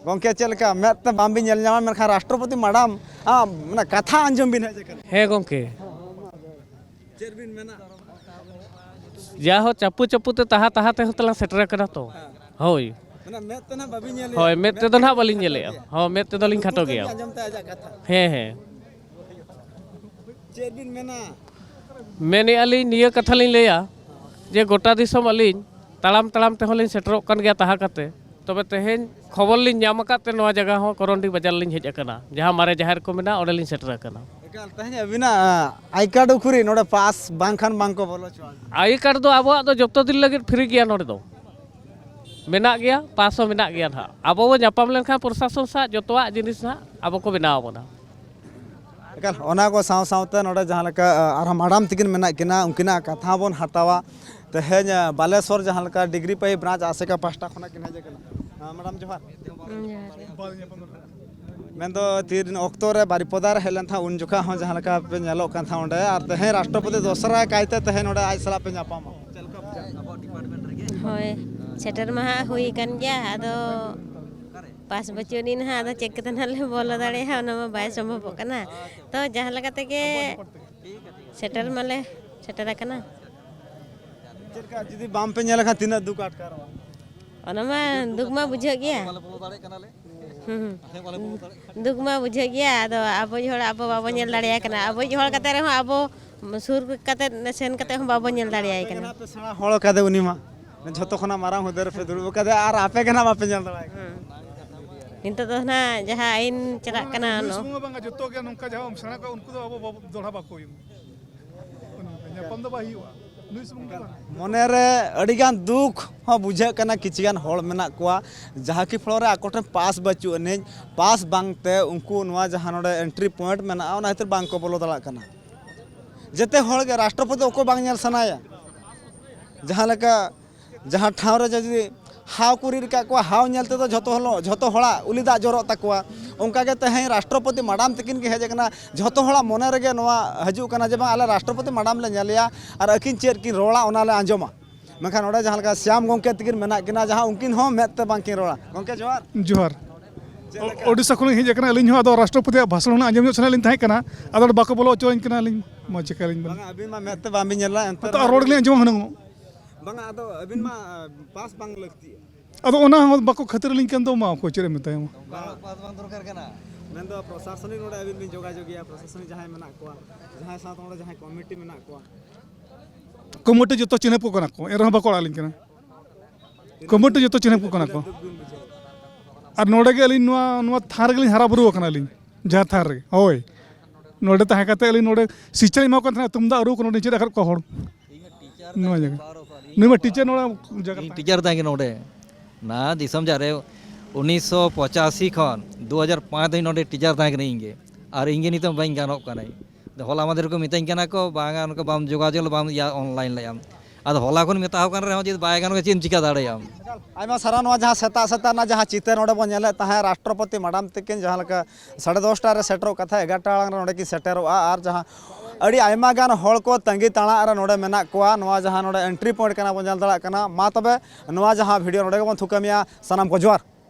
ᱜᱚᱢᱠᱮ, ᱪᱮᱫ ᱞᱮᱠᱟ ᱢᱮᱫ ᱛᱮ ᱵᱟᱝ ᱵᱤᱱ ᱧᱮᱞ ᱧᱟᱢᱟ, ᱢᱮᱱᱠᱷᱟᱱ ᱨᱟᱥᱴᱨᱚᱯᱚᱛᱤ ᱢᱟᱰᱟᱢ, ᱟ, ᱢᱟᱱᱮ ᱠᱟᱛᱷᱟ ᱟᱸᱡᱚᱢ ᱵᱤᱱ ᱦᱮᱡ ᱟᱠᱟᱱᱟ? ᱦᱮᱸ ᱜᱚᱢᱠᱮ, ᱪᱮᱫ ᱵᱤᱱ ᱢᱮᱱᱟ? ᱡᱟ ᱦᱳ, ᱪᱟᱯᱩ ᱪᱟᱯᱩ ᱛᱮ ᱛᱟᱦᱟ ᱛᱟᱦᱟ ᱛᱮᱦᱚᱸ ᱛᱟᱞᱟᱝ ᱥᱮᱴᱮᱨ ᱟᱠᱟᱱᱟ ᱛᱚ᱾ ᱦᱮᱸ᱾ ᱦᱳᱭ᱾ ᱢᱟᱱᱮ ᱢᱮᱫ ᱛᱮ ᱱᱟᱦᱟᱜ ᱵᱟᱹᱵᱤᱱ ᱧᱮᱞᱮᱭᱟ? ᱦᱳᱭ, ᱢᱮᱫ ᱛᱮᱫᱚ ᱱᱟᱦᱟᱜ ᱵᱟᱹᱞᱤᱧ ᱧᱮᱞᱮᱜᱼᱟ᱾ ᱦᱚᱸ, ᱢᱮᱫ ᱛᱮᱫᱚ ᱞᱤᱧ ᱞᱩᱛᱩᱨ ᱠᱷᱟᱴᱚ ᱛᱮᱜᱮ ᱜᱮᱭᱟ᱾ ᱟᱸᱡᱚᱢ ᱛᱟᱭᱟ ᱟᱡᱟᱜ ᱠᱟᱛᱷᱟ᱾ ᱦᱮᱸ, ᱦᱮᱸ᱾ ᱪᱮᱫ ᱵᱤᱱ ᱢᱮᱱᱟ? ᱢᱮᱱᱮᱫᱼᱟ ᱞᱤᱧ, ᱱᱤᱭᱟᱹ ᱠᱟᱛᱷᱟ ᱞᱤᱧ ᱞᱟᱹᱭᱟ ᱡᱮ ᱜᱚᱴᱟ ᱫᱤᱥᱚᱢ ᱟᱹᱞᱤᱧ ᱛᱟᱲᱟᱢ ᱛᱟᱲᱟᱢ ᱛᱮᱦᱚᱸ ᱞᱤᱧ ᱥᱮᱴᱮᱨᱚᱜ ᱠᱟᱱ ᱜᱮᱭᱟ ᱛᱟᱦᱟ ᱠᱟᱛᱮ᱾ ᱛᱚᱵᱮ ᱛᱮᱦᱮᱧ ᱠᱷᱚᱵᱚᱨ ᱞᱤᱧ ᱧᱟᱢ ᱟᱠᱟᱫ ᱛᱮ ᱱᱚᱣᱟ ᱡᱟᱭᱜᱟ ᱦᱚᱸ ᱠᱚᱨᱚᱱᱰᱤ ᱵᱟᱡᱟᱨ ᱞᱤᱧ ᱦᱮᱡ ᱟᱠᱟᱱᱟ, ᱡᱟᱦᱟᱸ ᱢᱟᱨᱮ ᱡᱟᱦᱮᱨ ᱠᱚ ᱢᱮᱱᱟᱜᱼᱟ, ᱚᱸᱰᱮ ᱞᱤᱧ ᱥᱮᱴᱮᱨ ᱟᱠᱟᱱᱟ᱾ ᱮᱠᱟᱞ, ᱛᱮᱦᱮᱧ ᱟᱹᱵᱤᱱᱟᱜ ᱟᱭ ᱠᱟᱨᱰ ᱩᱠᱷᱩᱨᱤ ᱱᱚᱰᱮ ᱯᱟᱥ ᱵᱟᱝᱠᱷᱟᱱ ᱵᱟᱝ ᱠᱚ ᱵᱚᱞᱚ ᱦᱚᱪᱚᱣᱟᱜᱼᱟ? ᱟᱭ ᱠᱟᱨᱰ ᱫᱚ ᱟᱵᱚᱣᱟᱜ ᱫᱚ ᱡᱚᱛᱚ ᱫᱤᱱ ᱞᱟᱹᱜᱤᱫ ᱯᱷᱨᱤ ᱜᱮᱭᱟ, ᱱᱚᱰᱮ ᱫᱚ ᱢᱮᱱᱟᱜ ᱜᱮᱭᱟ, ᱯᱟᱥ ᱦᱚᱸ ᱢᱮᱱᱟᱜ ᱜᱮᱭᱟ ᱱᱟᱦᱟᱜ᱾ ᱟᱵᱚ ᱵᱚ ᱧᱟᱯᱟᱢ ᱞᱮᱱᱠᱷᱟᱱ ᱯᱨᱚᱥᱟᱥᱚᱱ ᱥᱟᱶ ᱡᱚᱛᱚᱣᱟᱜ ᱡᱤᱱᱤᱥ ᱱᱟᱦᱟᱜ ᱟᱵᱚ ᱠᱚ ᱵᱮᱱᱟᱣ ᱟᱵᱚᱱᱟ᱾ ᱮᱠᱟᱞ, ᱚᱱᱟ ᱠᱚ ᱥᱟᱶ ᱥᱟᱶᱛᱮ ᱱᱚᱰᱮ ᱡᱟᱦᱟᱸ ᱞᱮᱠᱟ, ᱟ, ᱟᱨᱦᱚᱸ ᱢᱟᱰᱟᱢ ᱛᱤᱠᱤᱱ ᱢᱮᱱᱟᱜ ᱠᱤᱱᱟ, ᱩᱱᱠᱤᱱᱟᱜ ᱠᱟᱛᱷᱟ ᱵᱚᱱ ᱦᱟᱛᱟᱣᱟ᱾ ᱛᱮᱦᱮᱧ, ᱟ, ᱵᱟᱞᱮᱥᱚᱨ ᱡᱟᱦᱟᱸ ᱞᱮᱠᱟ ᱰᱤᱜᱽᱨᱤ ᱯᱟᱭᱤ ᱵᱨᱟᱧᱪ ᱟᱥᱮᱠᱟ ᱯᱟᱦᱴᱟ ᱠᱷᱚᱱᱟᱜ ᱠᱤᱱ ᱦᱮᱡ ᱟᱠᱟᱱᱟ᱾ ᱟ, ᱢᱮᱰᱟᱢ, ᱡᱚᱦᱟᱨ᱾ ᱦᱩᱸ, ᱡᱚᱦᱟᱨ ᱜᱮ᱾ ᱢᱮᱱᱫᱚ ᱛᱤᱱ ᱚᱠᱛᱚ ᱨᱮ ᱵᱟᱨᱤᱯᱚᱫᱟ ᱨᱮ ᱦᱮᱡ ᱞᱮᱱ ᱛᱟᱦᱮᱸᱫ, ᱩᱱ ᱡᱚᱠᱷᱟ ᱦᱚᱸ ᱡᱟᱦᱟᱸ ᱞᱮᱠᱟ ᱯᱮ ᱧᱮᱞᱚᱜ ᱠᱟᱱ ᱛᱟᱦᱮᱸᱫ ᱚᱸᱰᱮ, ᱟᱨ ᱛᱮᱦᱮᱧ ᱨᱟᱥᱴᱨᱚᱯᱚᱛᱤ ᱫᱚᱥᱨᱟ ᱠᱟᱭᱛᱮ ᱛᱮᱦᱮᱧ ᱱᱚᱰᱮ ᱟᱡ ᱥᱟᱞᱟᱜ ᱯᱮ ᱧᱟᱯᱟᱢᱟ᱾ ᱦᱳᱭ, ᱥᱮᱴᱮᱨ ᱢᱟ ᱦᱟᱸᱜ ᱦᱩᱭ ᱟᱠᱟᱱ ᱜᱮᱭᱟ, ᱟᱫᱚ ᱯᱟᱥ ᱵᱟᱹᱪᱩᱜ ᱟᱹᱱᱤᱡ ᱱᱟᱦᱟᱜ, ᱟᱫᱚ ᱪᱮᱫ ᱠᱟᱛᱮ ᱱᱟᱦᱟᱜ ᱞᱮ ᱵᱚᱞᱚ ᱫᱟᱲᱮᱭᱟᱜᱼᱟ, ᱚᱱᱟ ᱢᱟ ᱵᱟᱭ ᱥᱚᱢᱵᱷᱚᱵᱚᱜ ᱠᱟᱱᱟ᱾ ᱛᱚ ᱡᱟᱦᱟᱸ ᱞᱮᱠᱟ ᱛᱮᱜᱮ ᱥᱮᱴᱮᱨ ᱢᱟᱞᱮ ᱥᱮᱴᱮᱨ ᱟᱠᱟᱱᱟ᱾ ᱪᱮᱫ ᱞᱮᱠᱟ ᱡᱩᱫᱤ ᱵᱟᱝ ᱯᱮ ᱧᱮᱞ ᱞᱮᱠᱷᱟᱱ ᱛᱤᱱᱟᱹᱜ ᱫᱩᱠ ᱟᱴᱠᱟᱨᱚᱜᱼᱟ? ᱚᱱᱟ ᱢᱟ ᱫᱩᱠ ᱢᱟ ᱵᱩᱡᱷᱟᱹᱜ ᱜᱮᱭᱟ᱾ ᱦᱩᱸ, ᱦᱩᱸ᱾ ᱫᱩᱠ ᱢᱟ ᱵᱩᱡᱷᱟᱹᱜ ᱜᱮᱭᱟ, ᱟᱫᱚ ᱟᱵᱚᱭᱤᱡ ᱦᱚᱲ ᱟᱵᱚ ᱵᱟᱵᱚ ᱧᱮᱞ ᱫᱟᱲᱮᱭᱟᱭ ᱠᱟᱱᱟ᱾ ᱟᱵᱚᱭᱤᱡ ᱦᱚᱲ ᱠᱟᱛᱮ ᱨᱮᱦᱚᱸ ᱟᱵᱚ ᱥᱩᱨ ᱠᱟᱛᱮ ᱥᱮᱱ ᱠᱟᱛᱮ ᱦᱚᱸ ᱵᱟᱵᱚ ᱧᱮᱞ ᱫᱟᱲᱮᱭᱟᱭ ᱠᱟᱱᱟ᱾ ᱟᱯᱮ ᱥᱮᱬᱟ ᱦᱚᱲ ᱠᱟᱫᱮ ᱩᱱᱤ ᱢᱟ, ᱡᱷᱚᱛᱚ ᱠᱷᱚᱱᱟᱜ ᱢᱟᱨᱟᱝ ᱦᱩᱫᱟᱹ ᱨᱮᱯᱮ ᱫᱩᱲᱩᱵ ᱠᱟᱫᱮᱭᱟ ᱟᱨ ᱟᱯᱮ ᱜᱮ ᱱᱟᱜ ᱵᱟᱯᱮ ᱧᱮᱞ ᱫᱟᱲᱮᱭᱟᱭ ᱠᱟᱱᱟ᱾ ᱦᱩᱸ᱾ ᱱᱤᱛᱚᱜ ᱫᱚ ᱱᱟᱜ ᱡᱟᱦᱟᱸ ᱟᱹᱭᱤᱱ ᱪᱟᱞᱟᱜ ᱠᱟᱱᱟ, ᱱᱩᱭ ᱱᱚ- ᱥᱩᱢᱩᱝ ᱦᱚᱸ ᱵᱟᱝᱟ, ᱡᱚᱛᱚ ᱜᱮ ᱱᱚᱝᱠᱟ ᱡᱟᱦᱟᱸ ᱥᱮᱬᱟ ᱠᱚ, ᱩᱱᱠᱩ ᱫᱚ ᱟᱵᱚ ᱵᱟᱵᱚ, ᱫᱚᱦᱲᱟ ᱵᱟᱠᱚ ᱦᱩᱭᱩᱜᱼᱟ᱾ ᱧᱟᱯᱟᱢ ᱫᱚ ᱵᱟᱭ ᱦᱩᱭᱩᱜᱼᱟ᱾ ᱱᱩᱭ ᱥᱩᱢᱩᱝ ᱫᱚ ᱵᱟᱝ᱾ ᱢᱚᱱᱮᱨᱮ ᱟᱹᱰᱤᱜᱟᱱ ᱫᱩᱠ ᱦᱚᱸ ᱵᱩᱡᱷᱟᱹᱜ ᱠᱟᱱᱟ, ᱠᱤᱪᱷᱩᱜᱟᱱ ᱦᱚᱲ ᱢᱮᱱᱟᱜ ᱠᱚᱣᱟ ᱡᱟᱦᱟᱸ ᱠᱤ ᱯᱷᱚᱞᱚ ᱨᱮ ᱟᱠᱚ ᱴᱷᱮᱱ ᱯᱟᱥ ᱵᱟᱹᱪᱩᱜ ᱟᱹᱱᱤᱡ, ᱯᱟᱥ ᱵᱟᱝᱛᱮ ᱩᱱᱠᱩ ᱱᱚᱣᱟ ᱡᱟᱦᱟᱸ ᱱᱚᱰᱮ ᱮᱱᱴᱨᱤ ᱯᱚᱭᱮᱱᱴ ᱢᱮᱱᱟᱜᱼᱟ, ᱚᱱᱟ ᱠᱷᱟᱹᱛᱤᱨ ᱵᱟᱝ ᱠᱚ ᱵᱚᱞᱚ ᱫᱟᱲᱮᱭᱟᱜ ᱠᱟᱱᱟ᱾ ᱡᱮᱛᱮ ᱦᱚᱲ ᱜᱮ ᱨᱟᱥᱴᱨᱚᱯᱚᱛᱤ ᱚᱠᱚᱭ ᱵᱟᱝ ᱧᱮᱞ ᱥᱟᱱᱟᱭᱟ? ᱡᱟᱦᱟᱸ ᱞᱮᱠᱟ ᱡᱟᱦᱟᱸ ᱴᱷᱟᱶ ᱨᱮ ᱡᱩᱫᱤ ᱦᱟᱣ ᱠᱚ ᱨᱤᱫ ᱟᱠᱟᱫ ᱠᱚᱣᱟ, ᱦᱟᱣ ᱧᱮᱞ ᱛᱮᱫᱚ ᱡᱷᱚᱛᱚ ᱦᱚᱲ, ᱡᱷᱚᱛᱚ ᱦᱚᱲᱟᱜ ᱩᱞᱤ ᱫᱟᱜ ᱡᱚᱨᱚᱜ ᱛᱟᱠᱚᱣᱟ, ᱚᱱᱠᱟᱜᱮ ᱛᱮᱦᱮᱧ ᱨᱟᱥᱴᱨᱚᱯᱚᱛᱤ ᱢᱟᱰᱟᱢ ᱛᱤᱠᱤᱱ ᱜᱮ ᱦᱮᱡ ᱟᱠᱟᱱᱟ᱾ ᱡᱷᱚᱛᱚ ᱦᱚᱲᱟᱜ ᱢᱚᱱᱮ ᱨᱮᱜᱮ ᱱᱚᱣᱟ ᱦᱤᱡᱩᱜ ᱠᱟᱱᱟ ᱡᱮ ᱵᱟᱝ, ᱟᱞᱮ ᱨᱟᱥᱴᱨᱚᱯᱚᱛᱤ ᱢᱟᱰᱟᱢ ᱞᱮ ᱧᱮᱞᱮᱭᱟ ᱟᱨ ᱟᱹᱠᱤᱱ ᱪᱮᱫ ᱠᱤᱱ ᱨᱚᱲᱟ, ᱚᱱᱟ ᱞᱮ ᱟᱸᱡᱚᱢᱟ᱾ ᱢᱮᱱᱠᱷᱟᱱ ᱚᱸᱰᱮ ᱡᱟᱦᱟᱸ ᱞᱮᱠᱟ ᱥᱭᱟᱢ ᱜᱚᱢᱠᱮ ᱛᱤᱠᱤᱱ ᱢᱮᱱᱟᱜ ᱠᱤᱱᱟ, ᱡᱟᱦᱟᱸ ᱩᱱᱠᱤᱱ ᱦᱚᱸ ᱢᱮᱫ ᱛᱮ ᱵᱟᱝᱠᱤᱱ ᱨᱚᱲᱟ᱾ ᱜᱚᱢᱠᱮ, ᱡᱚᱦᱟᱨ᱾ ᱡᱚᱦᱟᱨ᱾ ᱪᱮᱫ ᱞᱮᱠᱟ? ᱳᱰᱤᱥᱟ ᱠᱷᱚᱱ ᱞᱤᱧ ᱦᱮᱡ ᱟᱠᱟᱱᱟ᱾ ᱟᱹᱞᱤᱧ ᱦᱚᱸ ᱟᱫᱚ ᱨᱟᱥᱴᱨᱚᱯᱚᱛᱤᱭᱟᱜ ᱵᱷᱟᱥᱚᱱ ᱦᱩᱱᱟᱹᱝ ᱟᱸᱡᱚᱢ ᱧᱚᱜ ᱥᱟᱱᱟᱭᱮᱫ ᱞᱤᱧ ᱛᱟᱦᱮᱸ ᱠᱟᱱᱟ, ᱟᱫᱚ ᱚᱸᱰᱮ ᱵᱟᱠᱚ ᱵᱚᱞᱚ ᱦᱚᱪᱚᱣᱟᱹᱧ ᱠᱟᱱᱟ᱾ ᱟᱹᱞᱤᱧ ᱢᱟ ᱪᱤᱠᱟᱹᱞᱤᱧ ᱵᱮᱱᱟ? ᱵᱟᱝᱟ, ᱟᱹᱵᱤᱱ ᱢᱟ ᱢᱮᱫ ᱛᱮ ᱵᱟᱝᱵᱤᱱ ᱧᱮᱞ ᱞᱮᱫᱟ, ᱮᱱᱛᱮ ᱟᱫᱚ ᱨᱚᱲ ᱨᱮᱦᱚᱸ ᱜᱮᱞᱤᱧ ᱟᱸᱡᱚᱢᱟ ᱦᱩᱱᱟᱹᱝ᱾ ᱵᱟᱝᱟ, ᱟᱫᱚ ᱟᱹᱵᱤᱱ ᱢᱟ, ᱯᱟᱥ ᱵᱟᱝ ᱞᱟᱹᱠᱛᱤᱜᱼᱟ᱾ ᱟᱫᱚ ᱚᱱᱟ ᱦᱚᱸ ᱵᱟᱠᱚ ᱠᱷᱟᱹᱛᱤᱨ ᱟᱹᱞᱤᱧ ᱠᱟᱱ ᱫᱚ, ᱢᱟ ᱚᱠᱚᱭ ᱪᱮᱫ ᱮ ᱢᱮᱛᱟᱭᱟ ᱢᱟ᱾ ᱵᱟᱝ, ᱯᱟᱥ ᱵᱟᱝ ᱫᱚᱨᱠᱟᱨ ᱠᱟᱱᱟ᱾ ᱢᱮᱱᱫᱚ ᱯᱨᱚᱥᱟᱥᱚᱱᱤᱠ ᱱᱚᱰᱮ ᱟᱹᱵᱤᱱ ᱵᱤᱱ ᱡᱳᱜᱟᱡᱳᱜᱽ ᱜᱮᱭᱟ, ᱯᱨᱚᱥᱟᱥᱚᱱᱤᱠ ᱡᱟᱦᱟᱸᱭ ᱢᱮᱱᱟᱜ ᱠᱚᱣᱟ, ᱡᱟᱦᱟᱸᱭ ᱥᱟᱶᱛᱮ ᱱᱚᱰᱮ ᱡᱟᱦᱟᱸᱭ ᱠᱚᱢᱤᱴᱤ ᱢᱮᱱᱟᱜ ᱠᱚᱣᱟ? ᱠᱚᱢᱤᱴᱤ ᱡᱚᱛᱚ ᱪᱤᱱᱦᱟᱹᱯ ᱠᱚ ᱠᱟᱱᱟ ᱠᱚ, ᱮᱱᱨᱮᱦᱚᱸ ᱵᱟᱠᱚ ᱟᱲᱟᱜ ᱟᱹᱞᱤᱧ ᱠᱟᱱᱟ᱾ ᱠᱚᱢᱤᱴᱤ ᱡᱚᱛᱚ ᱪᱤᱱᱦᱟᱹᱯ ᱠᱚ ᱠᱟᱱᱟ ᱠᱚ᱾ ᱟᱨ ᱱᱚᱰᱮ ᱜᱮ ᱟᱹᱞᱤᱧ ᱱᱚᱣᱟ, ᱱᱚᱣᱟ ᱛᱷᱟᱱ ᱨᱮᱜᱮ ᱞᱤᱧ ᱦᱟᱨᱟ ᱵᱩᱨᱩ ᱟᱠᱟᱱᱟ ᱟᱹᱞᱤᱧ, ᱡᱟᱦᱟᱸ ᱛᱷᱟᱱ ᱨᱮᱜᱮ᱾ ᱦᱳᱭ, ᱱᱚᱰᱮ ᱛᱟᱦᱮᱸ ᱠᱟᱛᱮ ᱟᱹᱞᱤᱧ ᱱᱚᱰᱮ ᱥᱤᱠᱪᱷᱟ ᱞᱤᱧ ᱮᱢᱟ ᱠᱚ ᱠᱟᱱ ᱛᱟᱦᱮᱱᱟ, ᱛᱩᱢᱫᱟᱜ ᱨᱩ ᱠᱚ ᱱᱚᱰᱮ ᱪᱮᱫ ᱟᱠᱟᱫ ᱠᱚᱣᱟ ᱦᱚᱲ᱾ ᱱᱚᱣᱟ ᱡᱟᱭᱜᱟ, ᱱᱩᱭ ᱢᱟ ᱴᱤᱪᱟᱨ ᱱᱚᱰᱮ ᱡᱟᱭᱜᱟ ᱤᱧ ᱨᱮ᱾ ᱴᱤᱪᱟᱨ ᱛᱟᱦᱮᱸ ᱠᱟᱱᱟ ᱱᱚᱰᱮ᱾ ᱱᱟ ᱫᱤᱥᱚᱢ ᱡᱟᱦᱟᱸ ᱨᱮ ᱩᱱᱤᱥᱥᱚ ᱯᱚᱸᱪᱟᱥᱤ ᱠᱷᱚᱱ ᱫᱩ ᱦᱟᱡᱟᱨ ᱯᱟᱸᱪ ᱫᱷᱟᱹᱵᱤᱡ ᱱᱚᱰᱮ ᱴᱤᱪᱟᱨ ᱛᱟᱦᱮᱸ ᱠᱟᱱᱟ ᱤᱧ ᱜᱮ᱾ ᱟᱨ ᱤᱧ ᱜᱮ ᱱᱤᱛᱚᱜ ᱵᱟᱹᱧ ᱜᱟᱱᱚᱜ ᱠᱟᱱᱟᱹᱧ᱾ ᱟᱫᱚ ᱦᱚᱞᱟ ᱢᱟᱫᱷᱮᱨ ᱠᱚ ᱢᱤᱛᱟᱹᱧ ᱠᱟᱱᱟ ᱠᱚ, "ᱵᱟᱝᱟ, ᱚᱱᱠᱟ ᱵᱟᱢ ᱡᱳᱜᱟᱡᱳᱜᱽ ᱞᱮᱫᱟ, ᱵᱟᱢ ᱤᱭᱟᱹ ᱚᱱᱞᱟᱭᱤᱱ ᱞᱮᱫᱼᱟ᱾" ᱟᱫᱚ ᱦᱚᱞᱟ ᱠᱷᱚᱱ ᱢᱮᱛᱟ ᱠᱚ ᱠᱟᱱ ᱨᱮᱦᱚᱸ ᱡᱩᱫᱤ ᱵᱟᱭ ᱜᱟᱱᱚᱜᱼᱟ, ᱪᱮᱫ ᱮᱢ ᱪᱤᱠᱟᱹ ᱫᱟᱲᱮᱭᱟᱜᱼᱟ? ᱟᱭᱢᱟ ᱥᱟᱨᱦᱟᱣ᱾ ᱱᱚᱣᱟ ᱡᱟᱦᱟᱸ ᱥᱮᱛᱟᱜ ᱥᱮᱛᱟᱜ ᱨᱮᱱᱟᱜ ᱡᱟᱦᱟᱸ ᱪᱤᱛᱟᱹᱨ ᱱᱚᱰᱮ ᱵᱚᱱ ᱧᱮᱞᱮᱫ ᱛᱟᱦᱮᱸᱫ, ᱨᱟᱥᱴᱨᱚᱯᱚᱛᱤ ᱢᱟᱰᱟᱢ ᱛᱤᱠᱤᱱ ᱡᱟᱦᱟᱸ ᱞᱮᱠᱟ ᱥᱟᱲᱮ ᱫᱚᱥᱴᱟ ᱨᱮ ᱥᱮᱴᱮᱨᱚᱜ ᱠᱟᱛᱷᱟ, ᱮᱜᱟᱨᱚᱴᱟ ᱟᱲᱟᱝ ᱨᱮ ᱱᱚᱰᱮ ᱠᱤᱱ ᱥᱮᱴᱮᱨᱚᱜᱼᱟ᱾ ᱟᱨ ᱡᱟᱦᱟᱸ ᱟᱹᱰᱤ ᱟᱭᱢᱟ ᱜᱟᱱ ᱦᱚᱲ ᱠᱚ ᱛᱟᱺᱜᱤ ᱛᱟᱲᱟᱜ ᱨᱮ ᱱᱚᱰᱮ ᱢᱮᱱᱟᱜ ᱠᱚᱣᱟ᱾ ᱱᱚᱣᱟ ᱡᱟᱦᱟᱸ ᱱᱚᱰᱮ ᱮᱱᱴᱨᱤ ᱯᱚᱭᱮᱱᱴ ᱠᱟᱱᱟ ᱵᱚᱱ ᱧᱮᱞ ᱫᱟᱲᱮᱭᱟᱜ ᱠᱟᱱᱟ᱾ ᱢᱟ ᱛᱚᱵᱮ ᱱᱚᱣᱟ ᱡᱟᱦᱟᱸ ᱵᱷᱤᱰᱤᱭᱳ ᱱᱚᱰᱮ ᱜᱮᱵᱚᱱ ᱛᱷᱩᱠᱟᱹᱢᱮᱜᱼᱟ᱾ ᱥᱟᱱᱟᱢ ᱠᱚ ᱡᱚᱦᱟᱨ᱾